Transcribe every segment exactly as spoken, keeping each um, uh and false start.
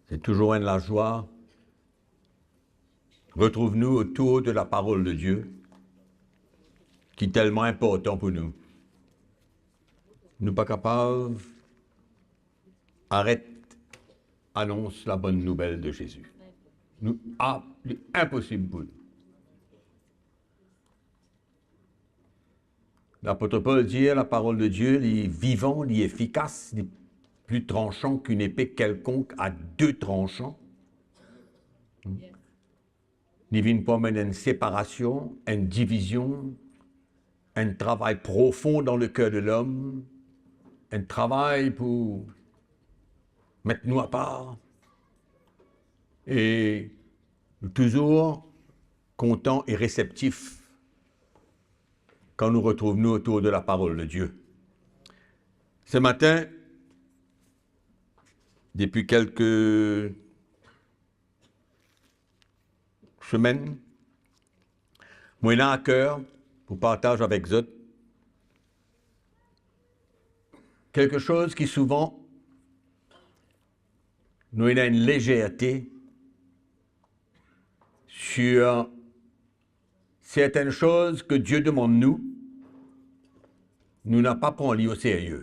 Se touzour enn lazwa retrouv nou otour de la parol de Die, ki telman inportan pou nou. Nou pa kapav aret anons la bonn nouvel de Zezi. Nou, a, li inposib pou nou. Lapot Pol dir, la parol de Die, li vivan, li efikas, li pli transan ki enn epe kelkonk a de transan. Li vinn pou amenn enn separasion, enn divizion, enn travay profon dan leker de lom, enn travay pou met nou apar. E nou touzour kontan e reseptif kan nou retrouv nou otour de la parol de Die. Se matin, depi kelke semenn, mo ena a ker pou partaz avek zot kelke soz ki souvan nou ena enn lezerte sir sertenn soz ki Die demann nou, nou napa pran li o serye.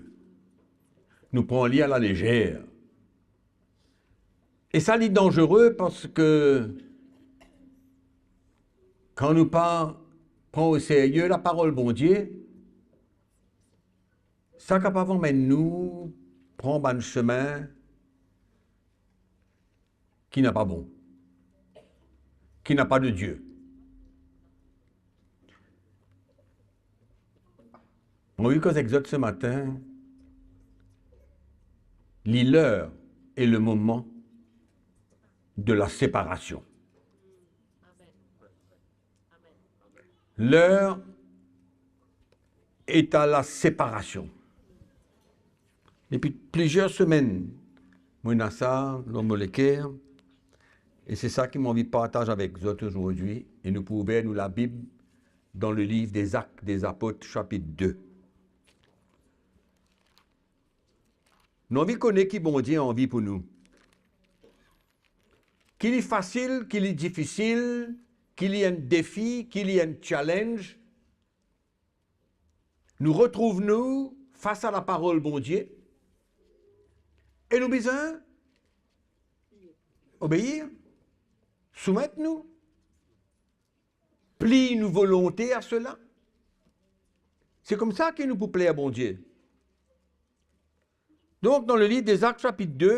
Nou pran li a lalezer. E sa, li danzere parski kan nou pa pran o serye la parol Bondie, sa kapav amenn nou pran bann semin ki napa bon, ki napa de Die. Mo anvi koz ek zot se matin, li ler e le moman de la separasion. Ler est à la séparation. Depi plizier semenn, mo ena sa lor mo leker, e se sa ki mo anvi partaz avek zot azordi, e nou pou ouver nou Labib dan le liv Dezak dezapot, sapit de. Nou anvi kone ki Bondie anvi pou nou. Ki li fasil, ki li difisil, ki li enn defi, ki li enn challenge, nou retrouv nou fas a la parol Bondie e nou bizin obeir, soumet nou, pliy nou volonte a sela. Se koumsa ki nou pou pler Bondie. Donk, dan le liv Dezak, sapit de,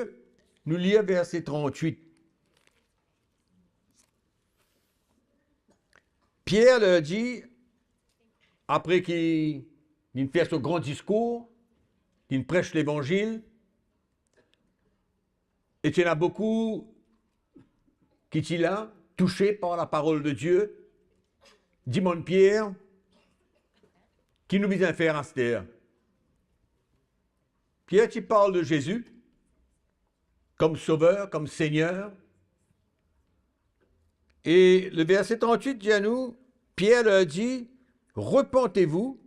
nou lir verse trant-wit. Pier ler dir, apre ki linn fer so gran diskour, linn pres Levanzil, e ti ena boukou ki ti la, touse par la parol de Die, dimann Pier, "Ki nou bizin fer aster?" Pier ti parl de Zezi kom Sover, kom Segner. E le verse trant-wit dir nou, Pier ler dir, "Repentez-vous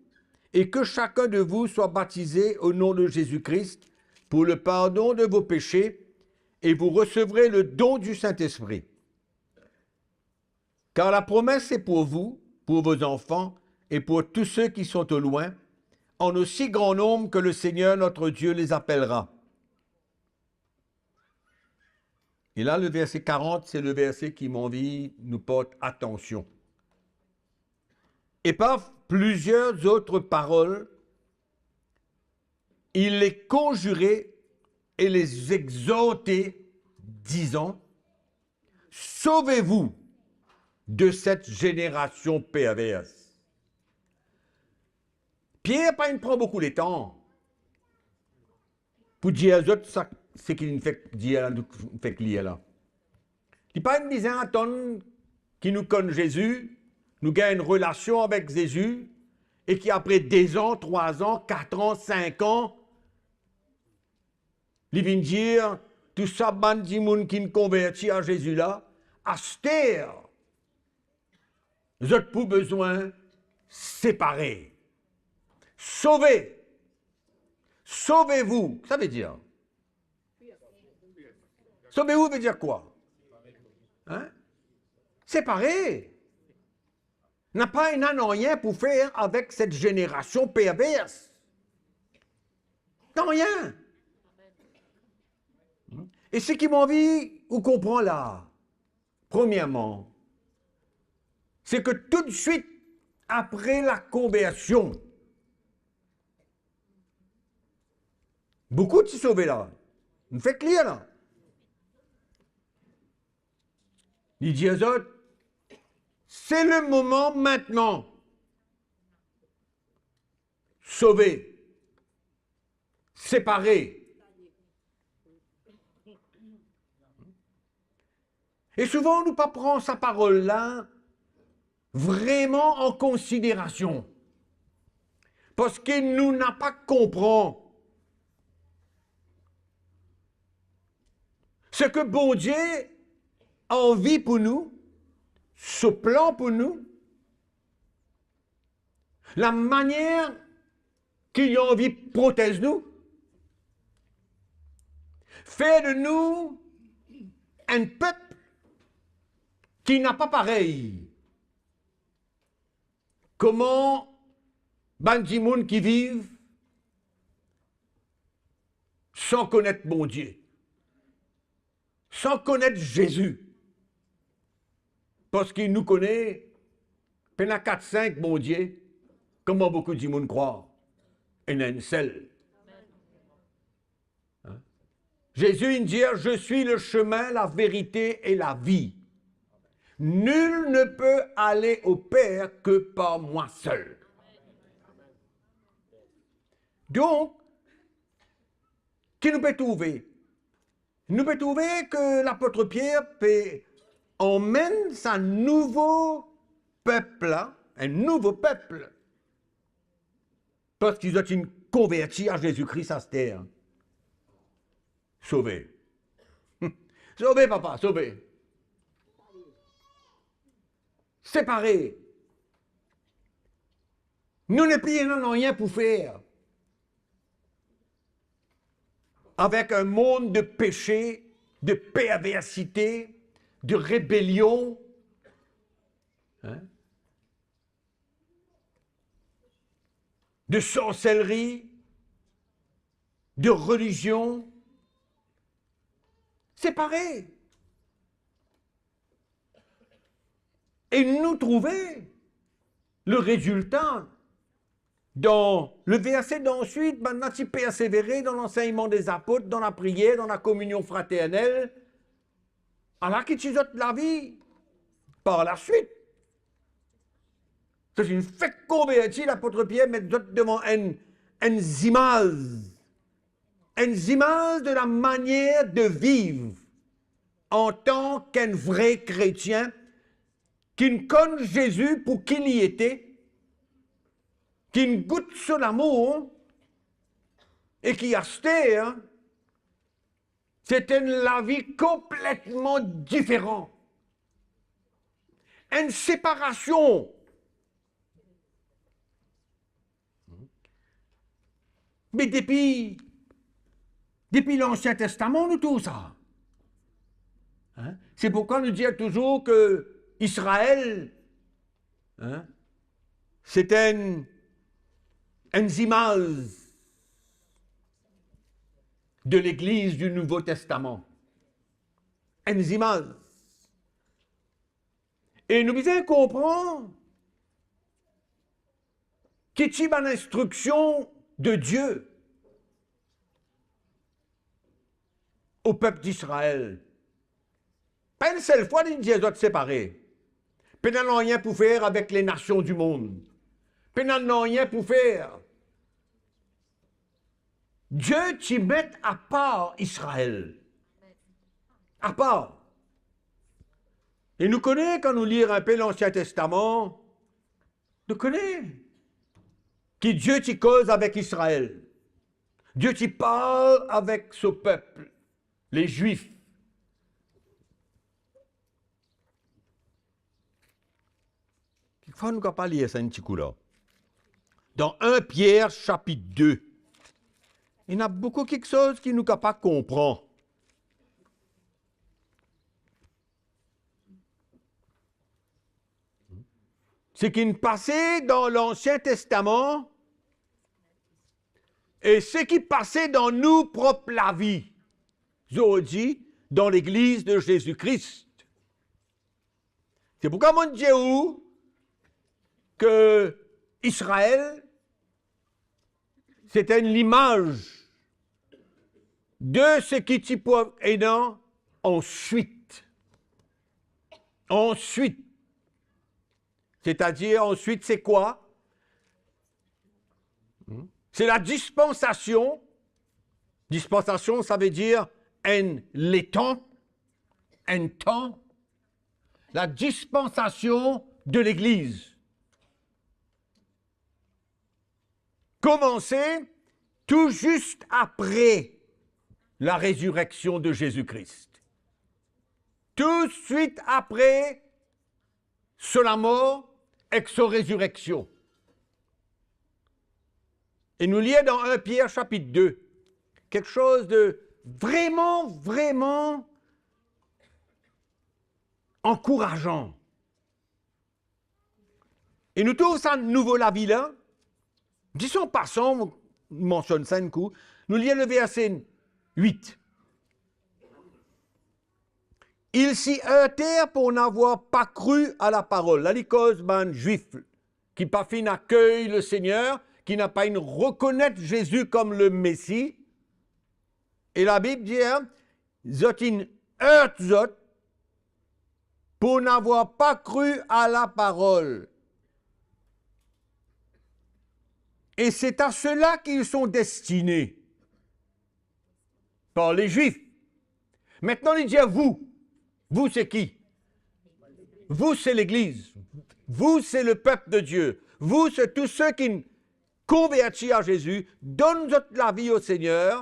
et que chacun de vous soit baptisé au nom de Jésus-Christ pour le pardon de vos péchés, et vous recevrez le don du Saint-Esprit. Car la promesse est pour vous, pour vos enfants et pour tous ceux qui sont au loin, en aussi grand nombre que le Seigneur notre Dieu les appellera." E la, le verse karant, se le verse ki mo anvi nou port atansion. "Et par plusieurs autres paroles, il les conjurait et les exhortait, disant, Sauvez-vous de cette génération perverse." Pier pa inn pran boukou letan pou dir zot sa, seki linn fek dir la, nou fek lir la. Li pa inn bizin atann ki nou konn Zezi, nou gagn enn relasion avek Zezi, e ki apre dezan, trwazan, katran, sinkan, li vinn dir, "Tou sa bann dimoun ki'nn konverti a Zezi la, aster, zot pou bizin separe. Sauver. Sauvez-vous." Sa ve dir, Sove ou ve dir kwa? Hein? Separe. Napa ena nanye pou fer avek set zenerasion pervers. Nanye. E seki mo anvi ou konpran la, premierman, se ke toutswit apre lakonversion, boukou ti sove la. Nou fer kler la. Li dir zot, "C'est le moment maintenant." Sove, separe. E souvan nou pa pran sa parol la vreman an konsiderasion, parski nou napa konpran seki Bondie anvi pou nou, so plan pou nou, lamanier ki li anvi protez nou, fer de nou enn pep ki napa parey. Kouma bann dimoun ki viv san konet Bondie, san konet Zezi, parski nou kone pena kat, sink Bondie, kouma boukou dimoun krwar, ena enn sel. Hein? Zezi inn dir, "Je suis le chemin, la vérité et la vie. Nul ne peut aller au Père que par moi seul." Donk, ki nou pe trouve? Nou pe trouve ke lapot Pier pe anmenn sa nouvo pep la, enn nouvo pep, parski zot inn konverti a Zezi Kri aster. Sove. Sove, papa, sove. Separe. Nou nepli ena nanye pou fer avek enn mond de pese, de perversite, de rebelion, hein, de sorselri, de relizion. Separe. E nou trouve le rezilta dan le verse d'answit, bann la ti persevere dan lansegnman de zapot, dan lapriyer, dan lakominion fraternel. Ala ki ti zot lavi par laswit. Zot inn fek konverti, lapot Pier met zot devan enn, enn zimaz, enn zimaz de lamanier de viv antan ki enn vre kretien, ki'nn konn Zezi pou ki li ete, ki'nn gout so lamour, e ki aster, se enn lavi konpletman diferan. Enn separasion. Me depi, depi Lansien Testaman, nou trouv sa. Hein? Se pourkwa nou dir touzour ke Izrael, hein, se enn, enn zimaz de Legliz di Nouvo Testaman. Enn zimaz. E nou bizin konpran ki ti bann instriksion de Die o pep Izrael. Pa enn sel fwa li dir zot separe. Pena nanye pou fer avek le nasion dimond. Pena nanye pou fer. Die ti met apar Izrael. Apar. E nou kone, kan nou lir inpe Lansien Testaman, nou kone ki Die ti koz avek Izrael. Die ti parl avek so pep, Lezwif. Kikfwa nou kapav lir sa enn ti kou la. Dan enn Pier sapit de, ena boukou kiksoz ki nou kapav konpran. seki pase dan Lansien Testaman e seki pase dan nou prop lavi zordi dan Legliz de Zezi Kris. Se poukwa mo dir ou ke Izrael, se enn limaz de seki ti pou ena answit. Answit. Setadir, answit, se kwa? Hmm? Se la dispansasion. Dispansasion, sa ve dir enn letan, enn tan. La dispansasion de Legliz. Komanse tou zis apre la rezireksion de Zezi Kris. Tou swit apre so lamor ek so rezireksion. E nou lir dan enn Pier sapit de, kiksoz de vreman, vreman ankourazan. E nou trouv sa nouvo lavi la. Zis an pasan, mo mansionn sa enn kou. Nou lir le verse wit. Ils s'y heurtèrent pour n'avoir pas cru à la parole. La, li koz bann Zwif ki pa finn akey Lesegner, ki napa inn rekonet Zezi kom Lemesi. E Labib dir, zot inn ert zot pour n'avoir pas cru à la parole. Et c'est à cela qu'ils sont destinés par les Juifs. Maintenant, il dit à vous, vous c'est qui? Vous c'est l'Église, vous c'est le peuple de Dieu, vous c'est tous ceux qui konverti a Zezi, donn zot lavi o Segner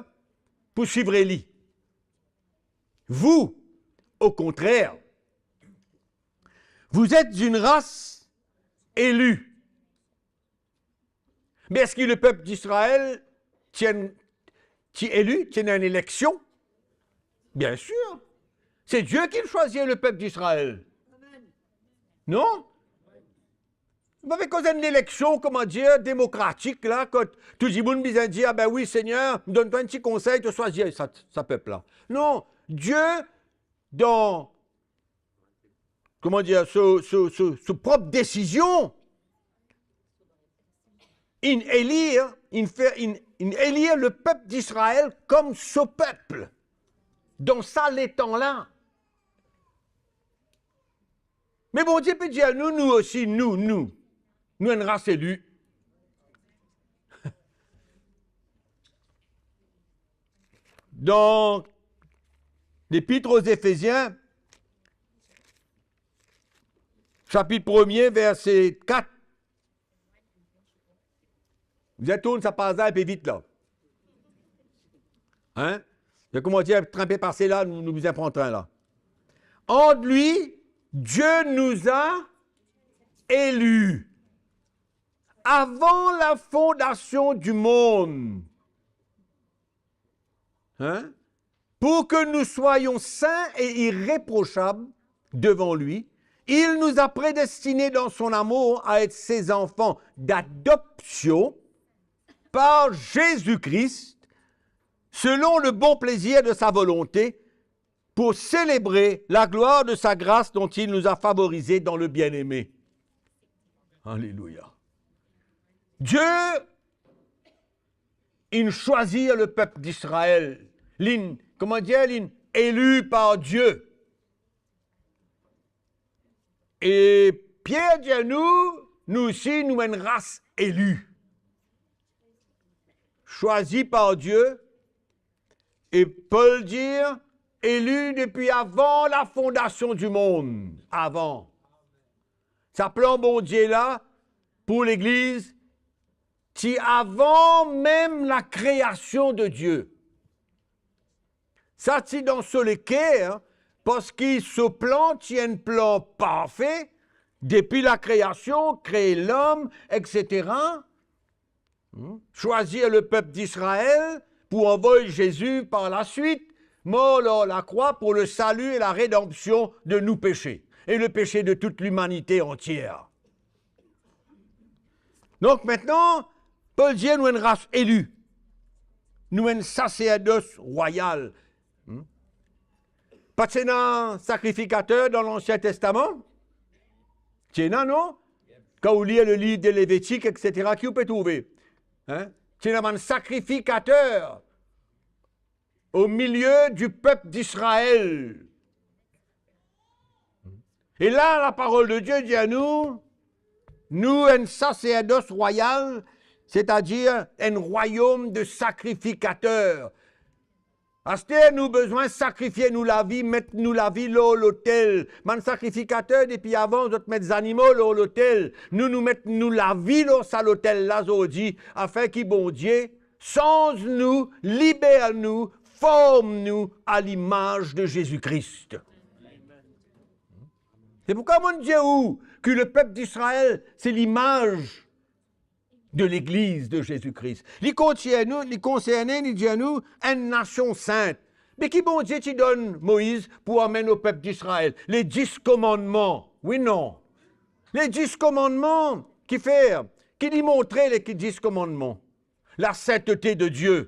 pou swiv li. Vous, au contraire, vous êtes une race élue. Me eski lepep Izrael ti enn, ti eli, ti ena enn eleksion? Bien sir. Se Die ki swazir lepep Izrael. Non? Pa pe koz enn eleksion, kouma dir, demokratik la, kot tou dimoun bizin dir, "Ah ben wi, Segner, donn twa enn ti konsey, to swazir sa, sa pep la." Non, Die, dan, kouma dir, so, so, so, so prop desizion, inn elir, inn fer, inn, inn elir lepep Izrael kom so pep, dan sa letan la. Me Bondie pe dir nou, nou osi, nou, nou, nou enn ras eli. Dan Lepit o Zefezien, sapit premie, verse kat, bizin tourn sa paz la inpe vit la. Hein? Se kouma dir, trin pe pase la, nou, nou bizin pran trin la. En lui, Dieu nous a élus avant la fondation du monde. Hein? Pour que nous soyons saints et irréprochables devant lui, il nous a prédestinés dans son amour à être ses enfants d'adoption par Jésus-Christ, selon le bon plaisir de sa volonté, pour célébrer la gloire de sa grâce dont il nous a favorisés dans le bien-aimé. Alléluia. Dieu inn swazir lepep Izrael. Linn, kouma dir, linn eli par Die. E Pier dir nou, nou osi, nou enn ras eli. Swazi par Die, e Pol dir, eli depi avan lafondasion dimond. Avan. Sa plan Bondie la pou Legliz, ti avan mem lakreasion de Die. Sa ti dan so leker, parski so plan ti enn plan parfe, depi lakreasion, kree lom, etsetera. Hmm? Swazir lepep Izrael pou anvoy Zezi par laswit mor lor lakrwa pou le sali e laredanpsion de nou pese e le pese de tout limanite antier. Donk, mintnan, Pol dir nou enn ras eli, nou enn saserdos rwayal. Hmm? Pa ti ena sakrifikater dan Lansien Testaman? Ti ena, non? Kan ou lir le liv de Levitik, et cetera, ki ou pe trouve? Hein? Ti ena bann sakrifikater au milieu du peuple d'Israël. E la, laparol de Die dir nou, nou enn saserdos rwayal, setadir enn rwayom de sakrifikater. Aster, nou bizin sakrifie nou lavi, met nou lavi lor lotel. Bann sakrifikater, depi avan, zot met zanimo lor lotel. Nou, nou met nou lavi lor sa lotel la zordi, afin ki Bondie sanz nou, liber nou, form nou a limaz de Zezi Kri. Se pourkwa mo dir ou ki le pep d'Israel, se limaz de legliz de Zezi Kri. Li konserne nou, li konserne, li dir nou, enn nasion sint. Me ki Bondie ti donn Moiz pou amenn o pep d'Israel? Le dis komannman. Wi, non? Le dis komannman, kifer? Ki li montre, le dis komannman? La sintete de Die,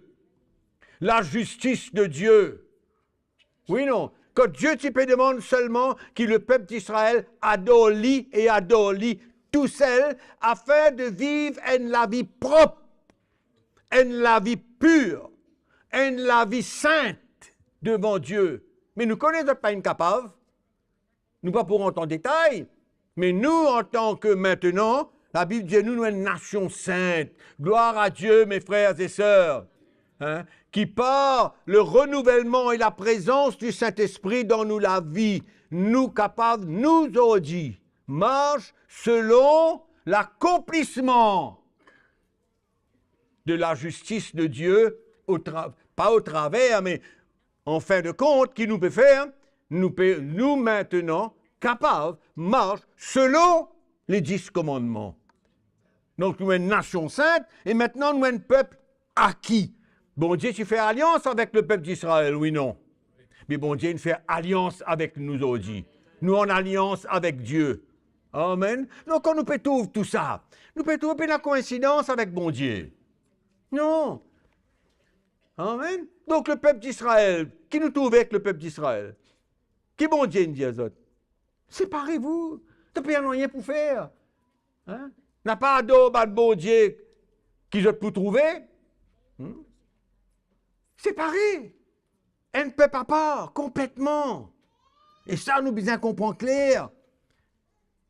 lazistis de Die. Wi, non? Kan Die ti pe demann selman ki le pep d'Israel ador li e ador li tousel, afin de viv enn lavi prop, enn lavi pir, enn lavi sint devan Die. Me nou kone zot pa inn kapav. Nou pa pou rant an detay, me nou, antan ke mintnan, Labib dir nou, nou enn nasion sint. Gloire à Dieu, mes frères et sœurs. Hein? Ki par le renouvellement et la présence du Saint-Esprit dans nou lavi, nou kapav, nou zordi, mars selon lakonplisman de lazistis de Die, o tra-, pa o traver, me an fin de kont, ki nou pe fer? Nou pe, nou mintnan kapav mars selon le dis komannman. Donk, nou enn nasion sint, e mintnan nou enn pep aki. Bondie ti fer alians avek le pep d'Israel, wi, non? Me Bondie inn fer alians avek nou zordi. Nou an alians avek Die. Amen. Donk, kan nou pe trouv tou sa, nou pe trouv pena koinsidans avek Bondie. Non. Amen. Donk, le pep d'Israel, ki nou trouve ek le pep d'Israel? Ki Bondie inn dir zot? Separe vou, zot pena nanye pou fer. Hein? Napa ador bann bondie ki zot pou trouve. Hmm? Separe. Enn pep apar, konpletman. E sa, nou bizin konpran kler.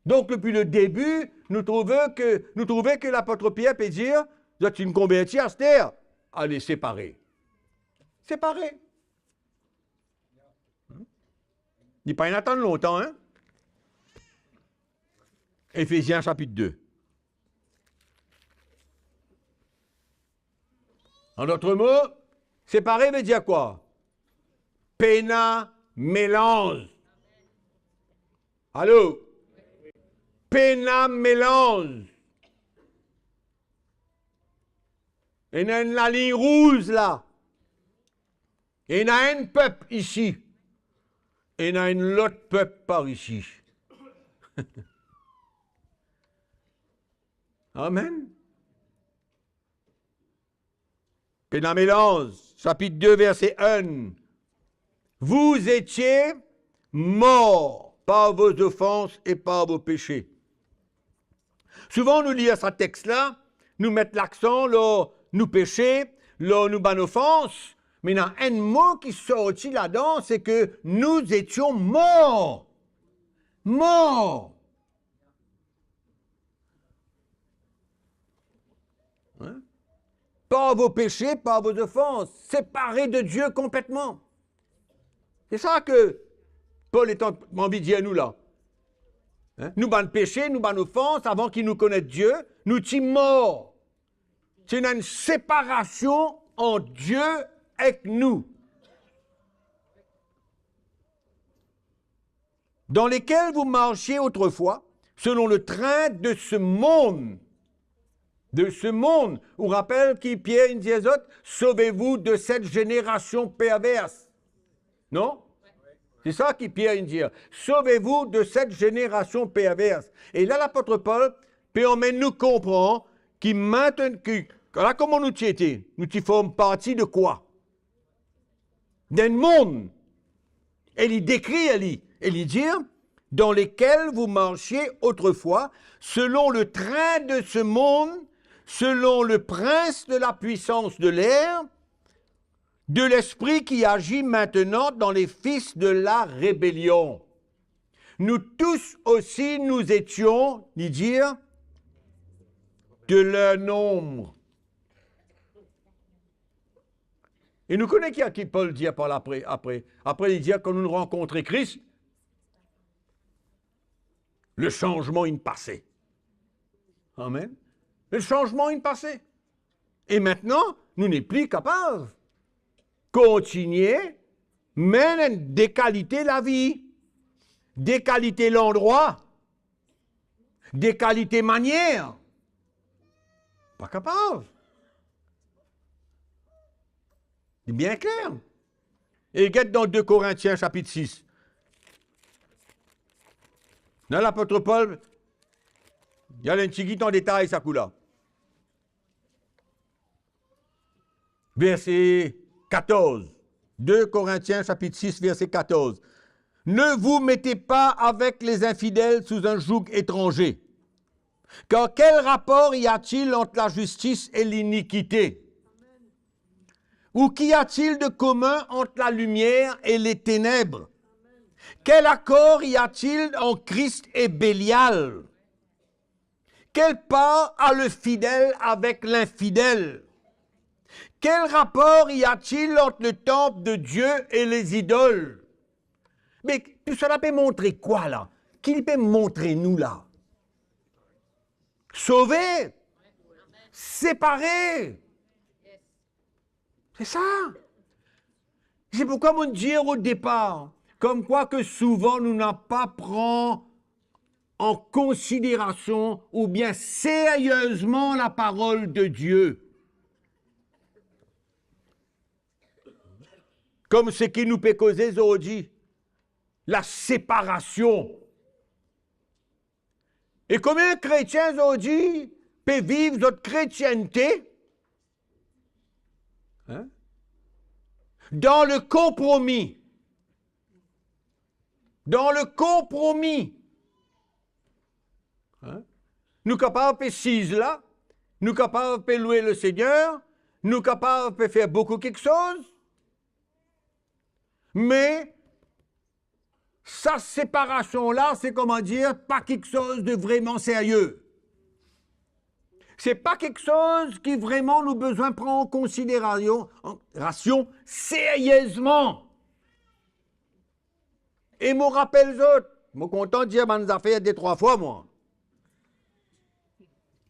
Donk, depi le debi, nou trouve ke, nou trouve ke lapot Pier pe dir, zot inn konverti, aster, ale, separe. Separe. Hmm? Li pa inn atann lontan, hein? Efezien sapit de. An dot mo, separe ve dir kwa? Pena melanz. Alo? Pena melanz. Ena enn laliny rouz la. Ena enn pep isi. Ena enn lot pep par isi. Amen. Pena melanz, sapit de, verse enn. Vous étiez morts par vos offenses et par vos péchés. Souvan nou lir sa text la, nou met laksan lor nou pese, lor nou bann ofans, me ena enn mo ki sorti ladan, se ke nous étions morts. Morts. Hein? Par vos péchés, par vos offenses, séparés de Dieu complètement. Se sa ke Pol ena anvi dir nou la. Hein? Nou bann pese, nou bann ofans, avan ki nou konet Die, nou ti mor. Ti ena enn separasion ant Die ek nou. Dans lesquels vous marchiez autrefois, selon le train de ce monde. De ce monde. Ou rapel ki Pier inn dir zot, sauvez-vous de cette génération perverse. Non? Se sa ki Pier inn dir. Sauvez-vous de cette génération perverse. E la, lapot Pol pe amenn nou konpran ki minten-, ki, ala kouma nou ti ete, nou ti form parti de kwa? D'enn mond. E li dekrir li, e li dir, dans lesquels vous marchiez autrefois, selon le train de ce monde, selon le prince de la puissance de l'air, de l'esprit qui agit maintenant dans les fils de la rébellion. Nous tous aussi, nous étions, li dir, de leur nombre. E nou kone ki, ki Pol dir par apre, apre. Apre, li dir, kan nou rankontre Kris, le sanzman inn pase. Amen. Le sanzman inn pase. E aster, nou nepli kapav kontigne menn de kalite lavi, de kalite landrwa, de kalite manier. Pa kapav. Li bien kler. E get dan de Korintien sapit sis. La, lapot Pol, li al enn tigit an detay sa kou la. Verse katorz. De Korintien sapit sis, verse katorz. Ne vous mettez pas avec les infidèles sous un joug étranger. Car quel rapport y a-t-il entre la justice et l'iniquité ? Ou qu'y a-t-il de commun entre la lumière et les ténèbres ? Quel accord y a-t-il en Christ et Bélial ? Quelle part a le fidèle avec l'infidèle ? Quel rapport y a-t-il entre le temple de Dieu et les idoles ? Me tousala pe montre kwa la? Ki li pe montre nou la? Sove, separe. Se sa. Se pourkwa mo dir o depar, komkwa ke souvan nou napa pran an konsiderasion oubien seriezman laparol de Die. Kom seki nou pe koze zordi, laseparasion. E komie kretien zordi pe viv zot kretiennte, hein, dan le konpromi. Dan le konpromi. Hein? Nou kapav pe siz la, nou kapav pe lwe Lesegner, nou kapav pe fer boukou kiksoz, me sa separasion la, se, kouma dir, pa kiksoz de vreman serye. Se pa kiksoz ki vreman nou bizin pran an konsiderasion, an, rasion, seriezman. E mo rapel zot, mo kontan dir bann zafer de trwa fwa, mwa.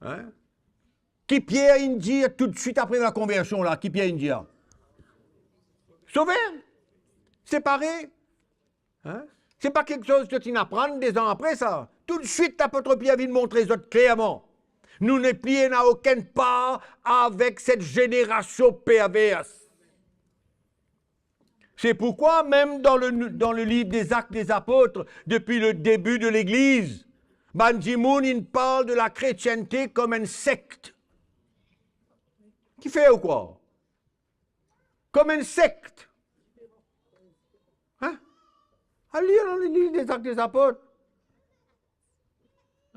Hein? Ki Pier inn dir toutswit apre lakonversion la, ki Pier inn dir? Sove, separe. Hein? Se pa kiksoz ki ti inn aprann de zan apre sa. Toutswit lapot Pier vinn montre zot klerman, nou nepli ena okenn par avek set zenerasion pervers. Se pourkwa mem dan le, dan le liv de Zak de Zapot, depi le debi de Legliz, bann dimoun inn parl de lakretiennte kom enn sekt. Kifer ou krwar? Kom enn sekt. Hein? Al lir dan le liv de Zak de Zapot.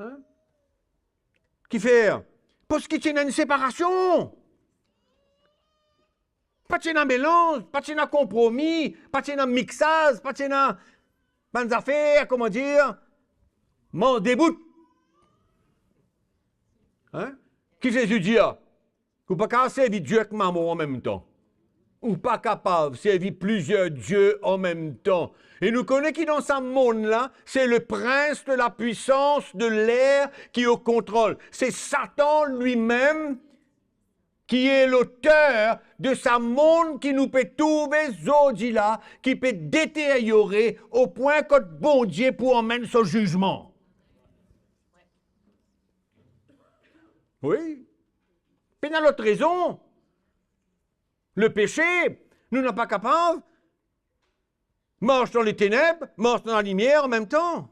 Hein? Kifer? Parski ti ena enn separasion. Pa ti ena melanz, pa ti ena konpromi, pa ti ena mixaz, pa ti ena bann zafer, kouma dir, manz de bout. Hein? Ki Zezi dir? Ou pa kapav servi Die ek Mamon anmemtan. Ou pa kapav servi plizier die anmemtan. E nou kone ki dan sa mond la, se le prince de la puissance de l'air ki o kontrol. Se Satan limem ki e loter de sa mond ki nou pe trouve zordi la, ki pe deteryore o pwin kot Bondie pou anmenn so zizman. Wi. Pena lot rezon. Lepese, nou napa kapav mars dan leteneb, mars dan lalimier anmemtan.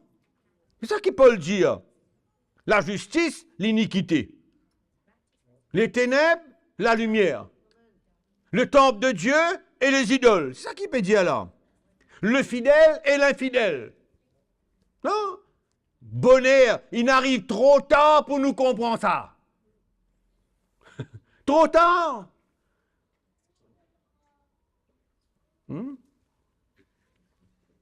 Se sa ki Pol dir. Lazistis, linikite. Les ténèbres, la lumière. Le temple de Dieu et les idoles. Se sa ki pe dir la. Le fidèl e linfidèl. Non? Boner, inn ariv tro tar pou nou konpran sa. Tro tar. Hmm?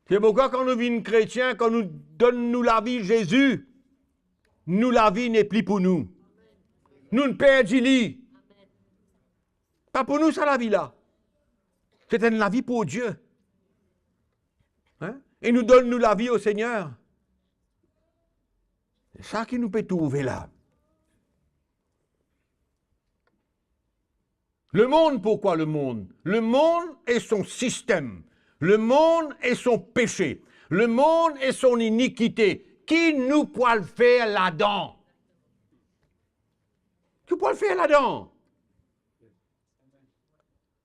Se pourkwa kan nou vinn kretien, kan nou donn nou lavi Zezi, nou lavi nepli pou nou. Nou'nn perdi li. Pa pou nou sa lavi la. Se enn lavi pou Die. Hein? E nou donn nou lavi o Segner. Se sa ki nou pe trouve la. Le monde, pourquoi le monde? Le monde et son système. Le monde et son péché. Le monde et son iniquité. Ki nou pou al fer ladan? Ki pou al fer ladan?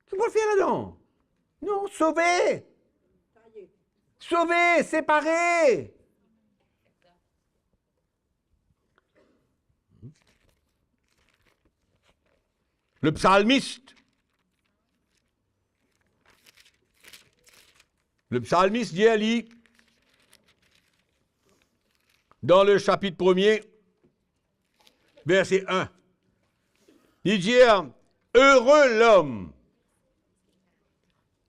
Ki pou al fer ladan? Non, sove. Sove, separe. Le psalmiste, le psalmiste dir li, dan le sapit premie, verse enn, li dir, heureux l'homme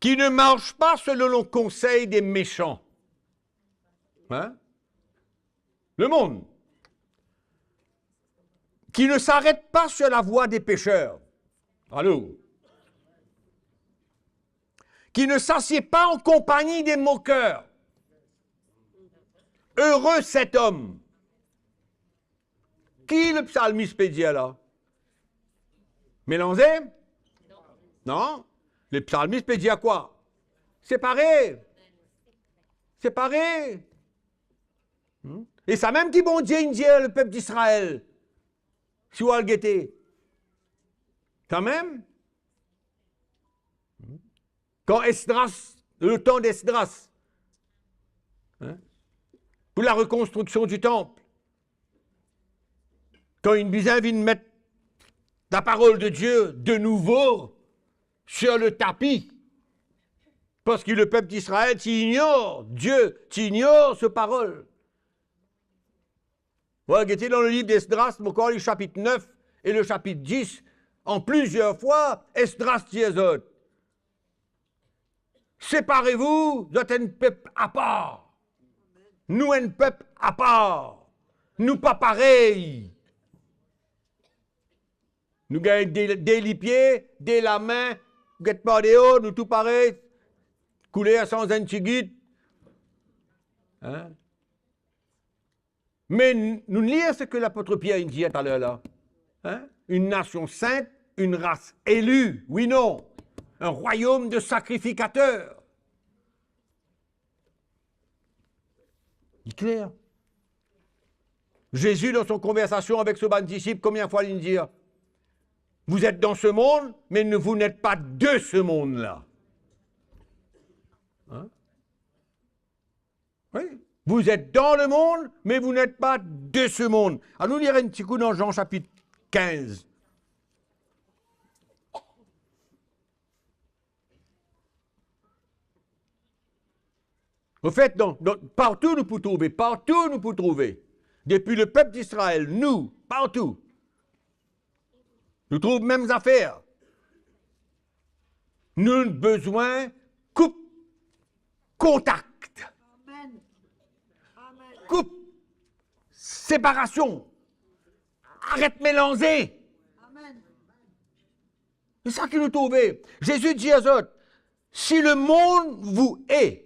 qui ne marche pas selon le conseil des méchants. Hein? Le monde. Qui ne s'arrête pas sur la voie des pécheurs. Allô? Qui ne s'assied pas en compagnie des moqueurs. Heureux cet homme. Ki le psalmiste pe dir la? Melanze? Non. Le psalmiste pe dir kwa? Separe. Separe. Hmm? E samem ki Bondie inn dir lepep Disrael, si ou al gete. Samem. Hmm? Kan Esdras, le temps d'Esdras, hein, pour la reconstruction du temple, kan inn bizin vinn met la parole de Dieu de nouveau sur le tapis, parski lepep Disrael ti ignor Die, ti ignor so parol. Mo al gete dan leliv Esdras, mo krwar li sapit nef e le sapit dis, an plizier fwa, Esdras dir zot, "Separe vou, zot enn pep apar. Nou enn pep apar. Nou pa parey." Nou gagn de, de lipie, de lame, get par deor, nou tou parey, kouler sanz enn tigit. Hein? Me n-, nou lir seki lapot Pier inn dir taler la. Hein? Une nation sainte, une race élue. Wi, non? Un royaume de sacrificateurs. Li kler. Zezi, dan so konversasion avek so bann disip, konbien fwa li dir, "Vous êtes dans ce monde, mais ne, vous n'êtes pas de ce monde-là." Hein? Oui. "Vous êtes dans le monde, mais vous n'êtes pas de ce monde." Anou lir enn ti kou dan Jean sapit kinz. Anfet, dan, dan, partou nou pou trouve, partou nou pou trouve, depi lepep Disrael, nou, partou, nou trouv mem zafer. Nou bizin koup kontak. Amen. Amen. Koup separasion. Aret melanze. Amen. Se sa ki nou trouve. Zezi dir zot, "Si le monde vous hait,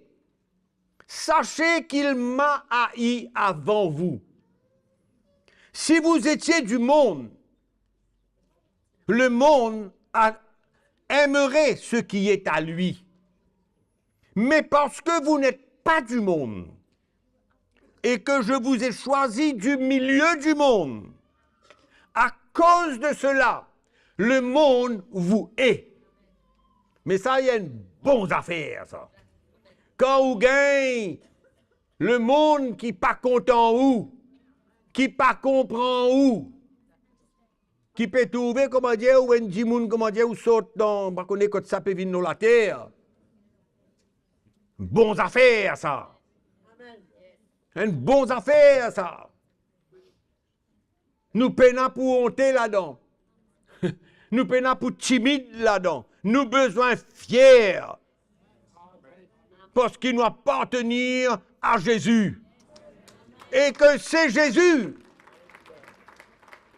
sachez qu'il m'a haï avant vous. Si vous étiez du monde, le monde a, aimerait ce qui est à lui. Mais parce que vous n'êtes pas du monde, et que je vous ai choisi du milieu du monde, à cause de cela, le monde vous hait." Me sa, li enn bon zafer, sa. Kan ou gagn lemonn ki pa kontan ou, ki pa konpran ou, ki pe trouve, kouma dir, ou enn dimoun, kouma dir, ou sort dan, pa kone kot sa pe vinn lor later. Bon zafer sa. Enn bon zafer sa. Nou pena pou onte ladan. Nou pena pou timid ladan. Nou bizin fier. Parski nou apartenir a Zezi. E ke se Zezi,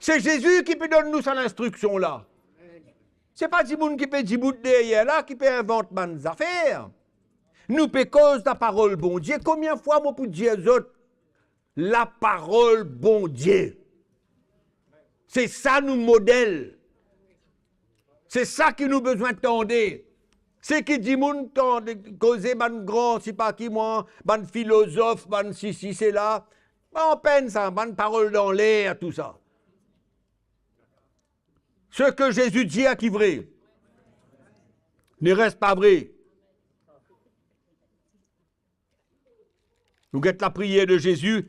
se Zezi ki pe donn nou sa linstriksion la. Se pa dimoun ki pe dibout deryer la, ki pe invant bann zafer. Nou pe koz laparol Bondie. Konbien fwa mo pou dir zot, laparol Bondie. Se sa nou model. Se sa ki nou bizin tande. Seki dimoun tande koze bann gran, sipa ki mwa, bann filozof, bann sesi, sela, pa lapenn sa, bann parol dan ler, tou sa. Ce que Jésus dit a ki vre, ne reste pas vrai. Nou get lapriyer de Zezi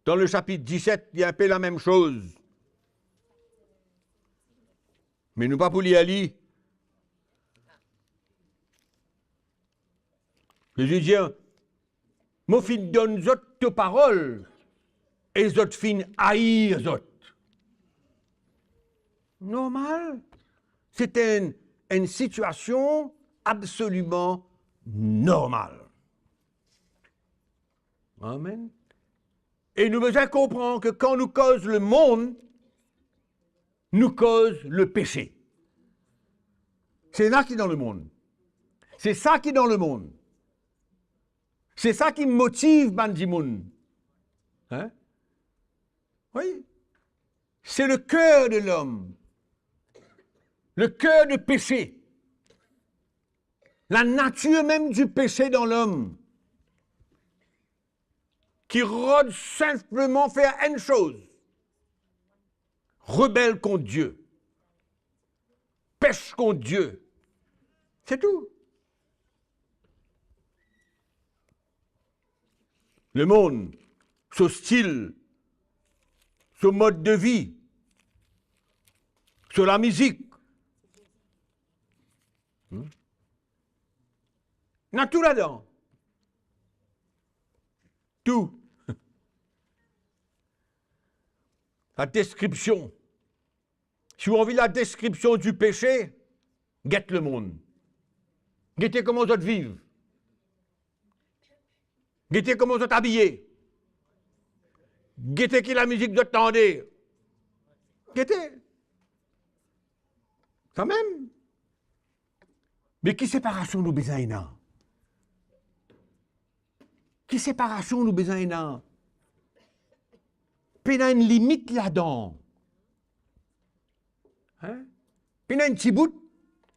dan le sapit diset, li inpe lamem soz. Me nou pa pou lir li. Zezi dir, mo finn donn zot to parol e zot finn air zot. Normal. Se enn, enn sitiasion absoliman normal. Amen. E nou bizin konpran ke kan nou koz lemond, nou koz lepese. Se sa ki dan lemond. Se sa ki dan lemond. Se sa ki motiv bann dimoun. Hein? Wi. C'est le cœur de l'homme. Le cœur de péché. La nature même du péché dans l'homme. Ki rod sinpleman fer enn soz. Rebelle contre Dieu. Pes kont Die. Se tou. Lemond, so stil, so mod de vi, so lamizik. Hmm? Na tou ladan. Tou. La deskripsion. Si ou anvi la deskripsion du péché, get lemond. Gete kouma zot viv. Gete kouma zot abiye. Gete ki lamizik zot tande. Gete. Samem. Me ki separasion nou bizin ena? Ki separasion nou bizin ena? Pena enn limit ladan. Hein? Pena enn tibout,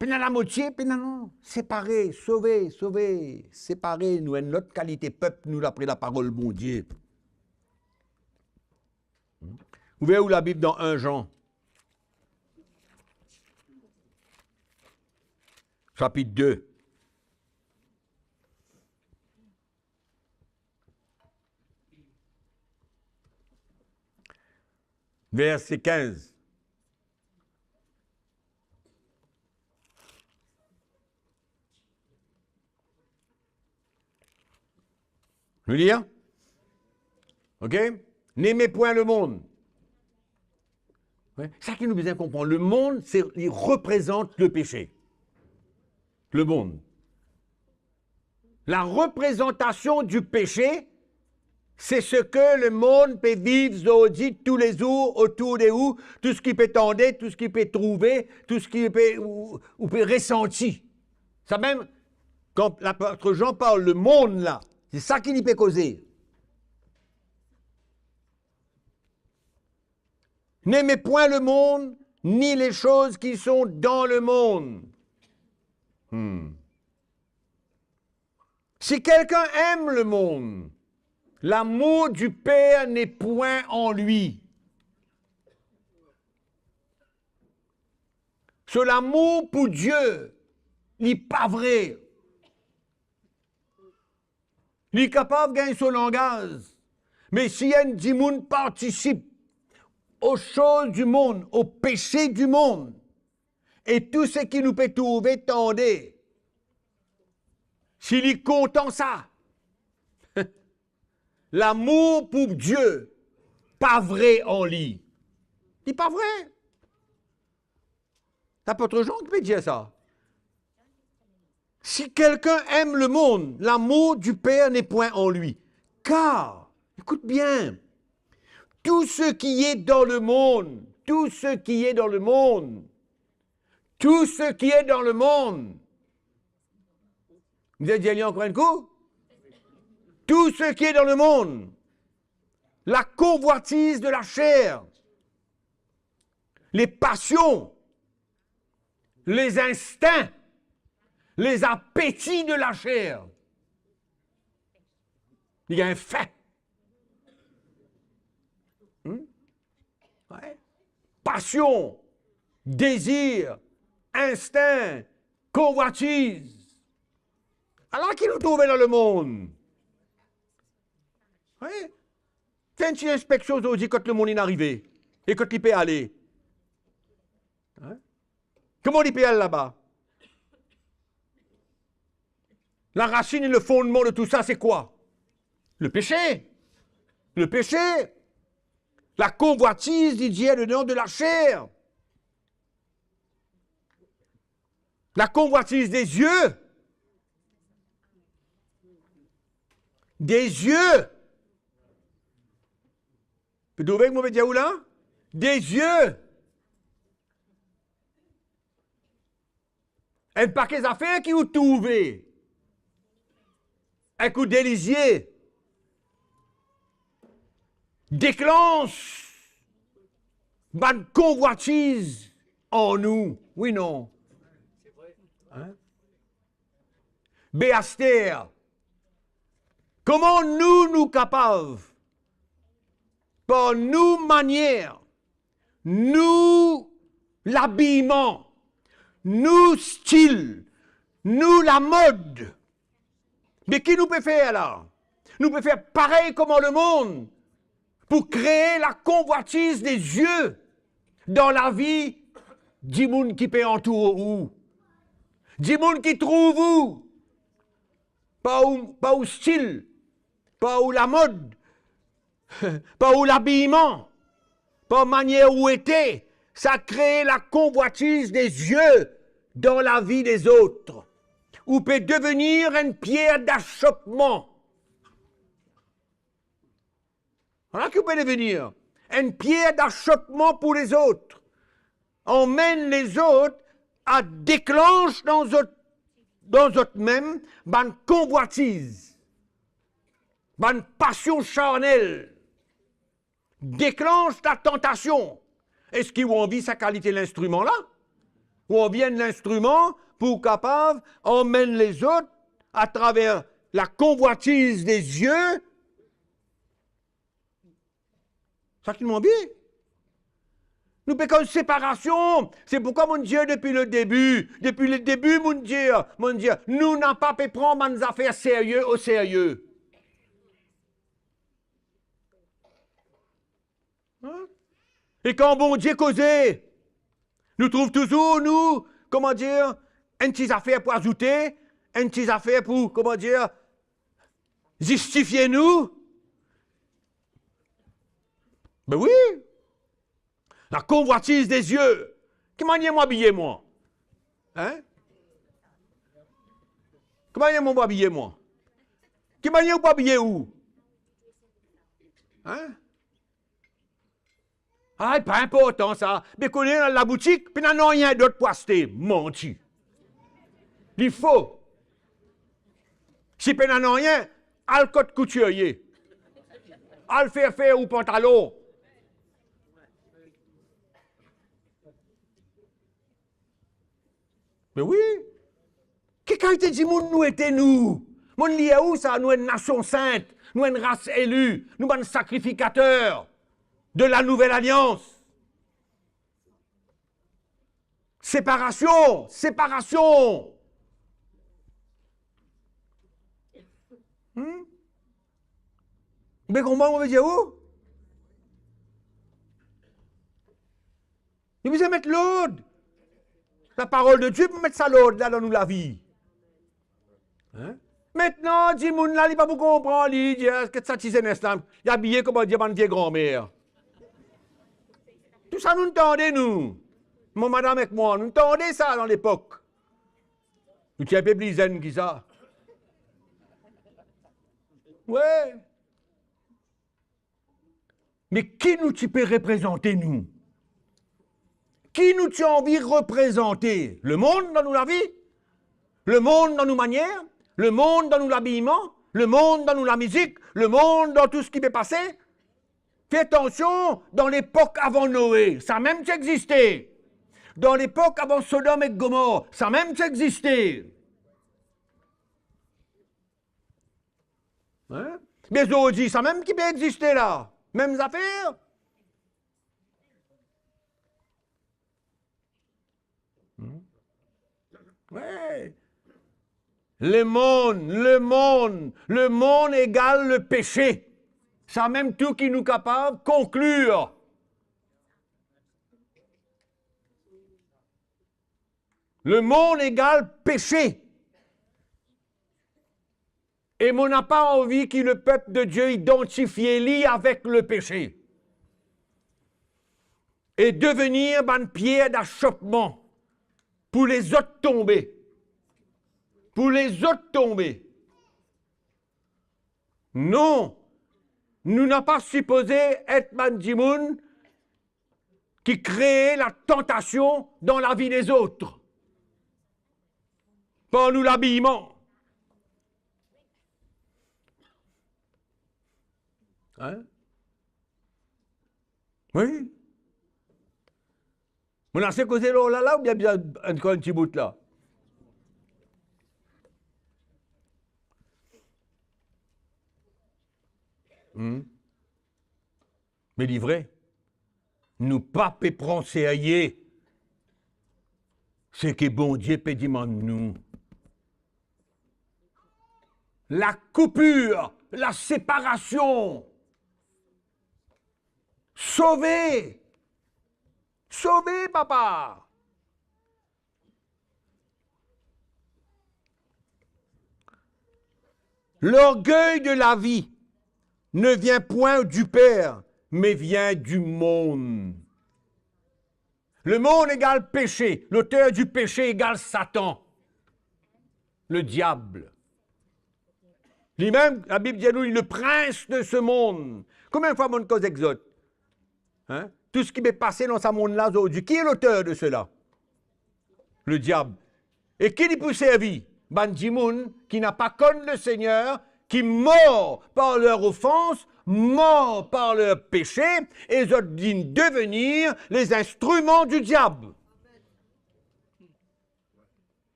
pena lamotie, pena non. Separe, sove, sove, separe. Nou enn lot kalite pep, nou, dapre laparol Bondie. Ouver ou Labib dan enn Zan, sapit de. Verse kinz. Nou lir? Ok? N'aimez point le monde. Wi, sa ki nou bizin konpran. Lemond, se, li reprezant lepese. Lemond. La reprezantasion di pese, se seki lemond pe viv zordi, toulezour, otour de ou, tou seki pe tande, tou seki pe trouve, tou seki pe, ou, ou pe resanti. Samem, kan lapot Zan parl lemond la, se sa ki li pe koze. N'aimez point le monde, ni les choses qui sont dans le monde. Hmm. Si quelqu'un aime le monde, l'amour du Père n'est point en lui. So lamour pou Die, li pa vre. Li kapav gagn so langaz, me si enn dimoun partisip aux choses du monde, aux péchés du monde, e tou seki nou pe trouve, tande, si li kontan sa, lamour pou Die pa vre an li. Li pa vre. Lapot Jean ki pe dir sa. Si quelqu'un aime le monde, l'amour du Père n'est point en lui. Car, écoute bien, tout ce qui est dans le monde, tout ce qui est dans le monde, tout ce qui est dans le monde, vous allez dire encore un coup? Tout ce qui est dans le monde, la convoitise de la chair, les passions, les instincts, les appétits de la chair. Il y a un fait. Hmm? Ouais. Passion, désir, instinct, convoitise. Ala ki nou trouve dan lemond. Wi. Fer enn ti inspeksion zordi kot lemond inn arive e kot li pe ale. Hein? Kouma li pe al laba? La racine et le fondement de tout ça, c'est quoi? Le péché. Le péché. La convoitise, li dir, le nom de la chair. La convoitise des yeux. Des yeux. Pe trouve ki mo pe dir ou la? Des yeux. Enn pake zafer ki ou trouve ek ou de lizie deklans bann konvwatiz an nou. Wi, non? Hein? Be aster, kouma nou, nou kapav, par nou manier, nou labiyman, nou stil, nou lamod, me ki nou pe fer la? Nou pe fer parey kouma lemond pou kree la convoitise des yeux dan lavi dimoun ki pe antour ou, dimoun ki trouv ou, par ou, par ou stil, par ou lamod, par ou labiyman, par manier ou ete, sa kree la convoitise des yeux dans la vie des autres. Ou pe devenir enn pier dasopman. Vwala ki ou pe devenir, enn pier dasopman pou lezot. Anmenn lezot a deklans dan zot, dan zot mem bann konvwatiz, bann pasion sarnel. Deklans latantasion. Eski ou anvi sa kalite linstriman la? Ou anvi enn linstriman pou kapav anmenn lezot atraver la convoitise des yeux? Sa ki nou anvi. Nou pe koz separasion. Se poukwa mo'nn dir depi le debi, depi le debi mo'nn dir, mo'nn dir, nou napa pe pran bann zafer serye o serye. Hein? E kan Bondie koze, nou trouv touzour nou, kouma dir, enn ti zafer pou azoute, enn ti zafer pou, kouma dir, zistifie nou. Be wi. La convoitise des yeux. Ki manier mo abiye mwa? Hein? Ki manier mo abiye mwa? Ki manier ou pou abiye ou? Hein? Ay, pa inportan sa. Be kone dan laboutik, pena nanye dot pou aste. Manti. Li fo. Si pena nanye, al kot koutirie. Al fer fer ou pantalon. Me wi. Ki kalite dimoun nou ete nou? Mo'nn lir ou sa, nou enn nasion sint, nou enn ras eli, nou bann sakrifikater de la nouvel alians. Separasion, separasion. Hmm? Be konpran mo pe dir ou? Nou bizin met lord. Laparol de Die pou met sa lord la dan nou lavi. Hein? Aster dimoun la, li pa pou konpran, li dir, "Eski sa ti zenes la, li abiye kouma dir bann vie granmer?" Tou sa nou tande, nou. Mo madam ek mwa, nou tande sa dan lepok. Nou ti inpe pli zenn ki sa. We. Me ki nou ti pe reprezante, nou? Ki nou ti anvi reprezante? Lemond dan nou lavi? Lemond dan nou manier? Lemond dan nou labiman? Lemond dan nou lamizik? Lemond dan tou seki pe pase? Fer atansion, dan lepok avan Noe, samem ti existe. Dan lepok avan Sodom ek Gomor, samem ti existe. Hein? Me zordi, samem ki pe existe la, mem zafer. Hmm? We. Lemond, lemond, lemond egal lepese. Samem tou ki nou kapav konklir. Lemond egal pese. E mo napa anvi ki lepep de Die idantifie li avek lepese e devenir bann pier dasopman pou lezot tonbe. Pou lezot tonbe. Non, nou napa sipoze et bann dimoun ki kree latantasion dan lavi lezot par nou labiman. Hein? Wi. Mo ase koze lor la la oubien bizin ankor enn ti bout la? Hmm. Me li vre, nou pa pe pran serye seki Bondie pe dimann nou. Lakoupir, laseparasion. Sove! Sove, papa! L'orgueil de la vie ne vient point du Père, mais vient du monde. Lemond egal pese, loter di pese egal Satan, lediab. Limem, Labib dir nou, li le prince de ce monde. Konbien fwa monn koz ek zot? Hein? Tou seki pe pase dan sa mond la zordi, ki loter de sela? Lediab. E ki li pou servi? Bann dimoun ki napa konn Lesegner, ki mor par ler ofans, mor par ler pese, e zot vinn devenir les instruments du diable.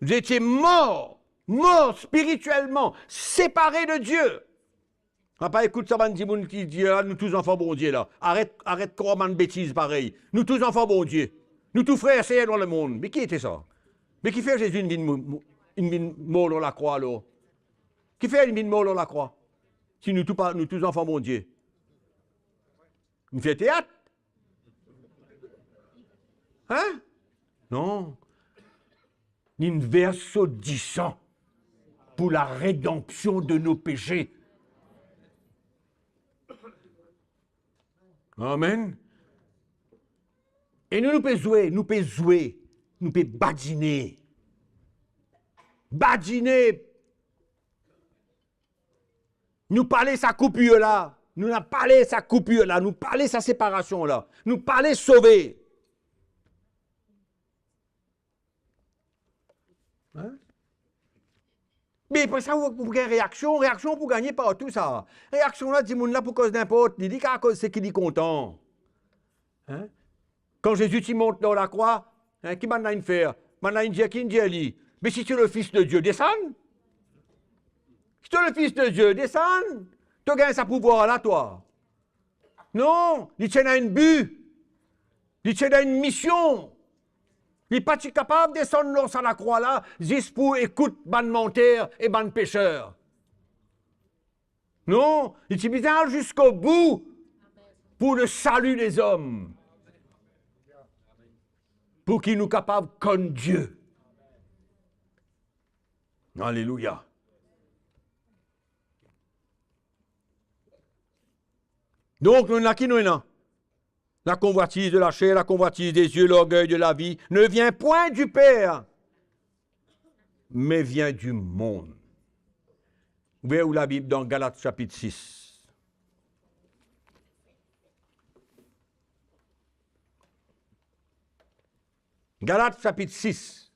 Zot ete mor, mor spiritielman, separe de Die. Apa ekout sa bann dimoun ki dir, "Ah, nou tou zanfan Bondie la." Aret, aret krwar bann betiz parey. Nou tou zanfan Bondie. Nou tou frer, ser dan lemond. Me ki ete sa? Me kifer Zezi inn vinn mo-, mo-, inn vinn mor lor lakrwa alor? Kifer inn vinn mor lor lakrwa? Si nou tou pa, nou tou zanfan Bondie. Inn fer teat? Hein? Non. Li inn vers so disan pou laredanpsion de nou pese. Amen. E nou, nou pe zwe, nou pe zwe, nou pe badine. Badine. Nou pale sa koupir la, nou ena pale sa koupir la, nou pale sa separasion la, nou pale sove. Hein? Me apre sa, ou, ou gagn reaksion, reaksion pou gagne partou sa. Reaksion la, dimoun la pou koz ninport, li, li kapav koz seki li kontan. Hein? Kan Zezi ti mont lor lakrwa, hein, ki bann la inn fer? Bann la inn dir, ki inn dir li? "Me si to le Fils de Dieu, desann. Si to le Fils de Dieu, desann. To gagn sa pouvwar la, twa." Non, li ti ena enn bi. Li ti ena enn mision. Li pa ti kapav desann lor sa lakrwa la zis pou ekout bann manter e bann peser. Non, li ti bizin al ziskobou pou le salut des hommes. pou ki nou kapav konn Die. Alelouya. Donk, nou ena ki nou ena? La convoitise de la chair, la convoitise des yeux, l'orgueil de la vie ne vient point du Père, mais vient du monde. Ouver ou Labib dan Galat sapit sis. Galat sapit sis,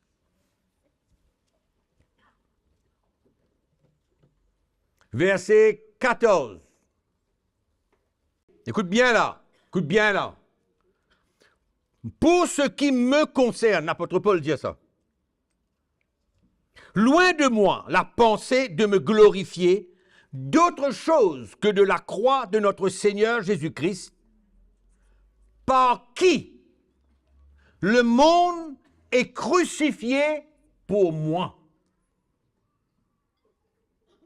verse katorz. Écoute bien là, écoute bien là. Pour ce qui me concerne, lapot Pol dir sa, loin de moi la pensée de me glorifier d'autre chose que de la croix de notre Seigneur Jésus-Christ, par qui le monde est crucifié pour moi.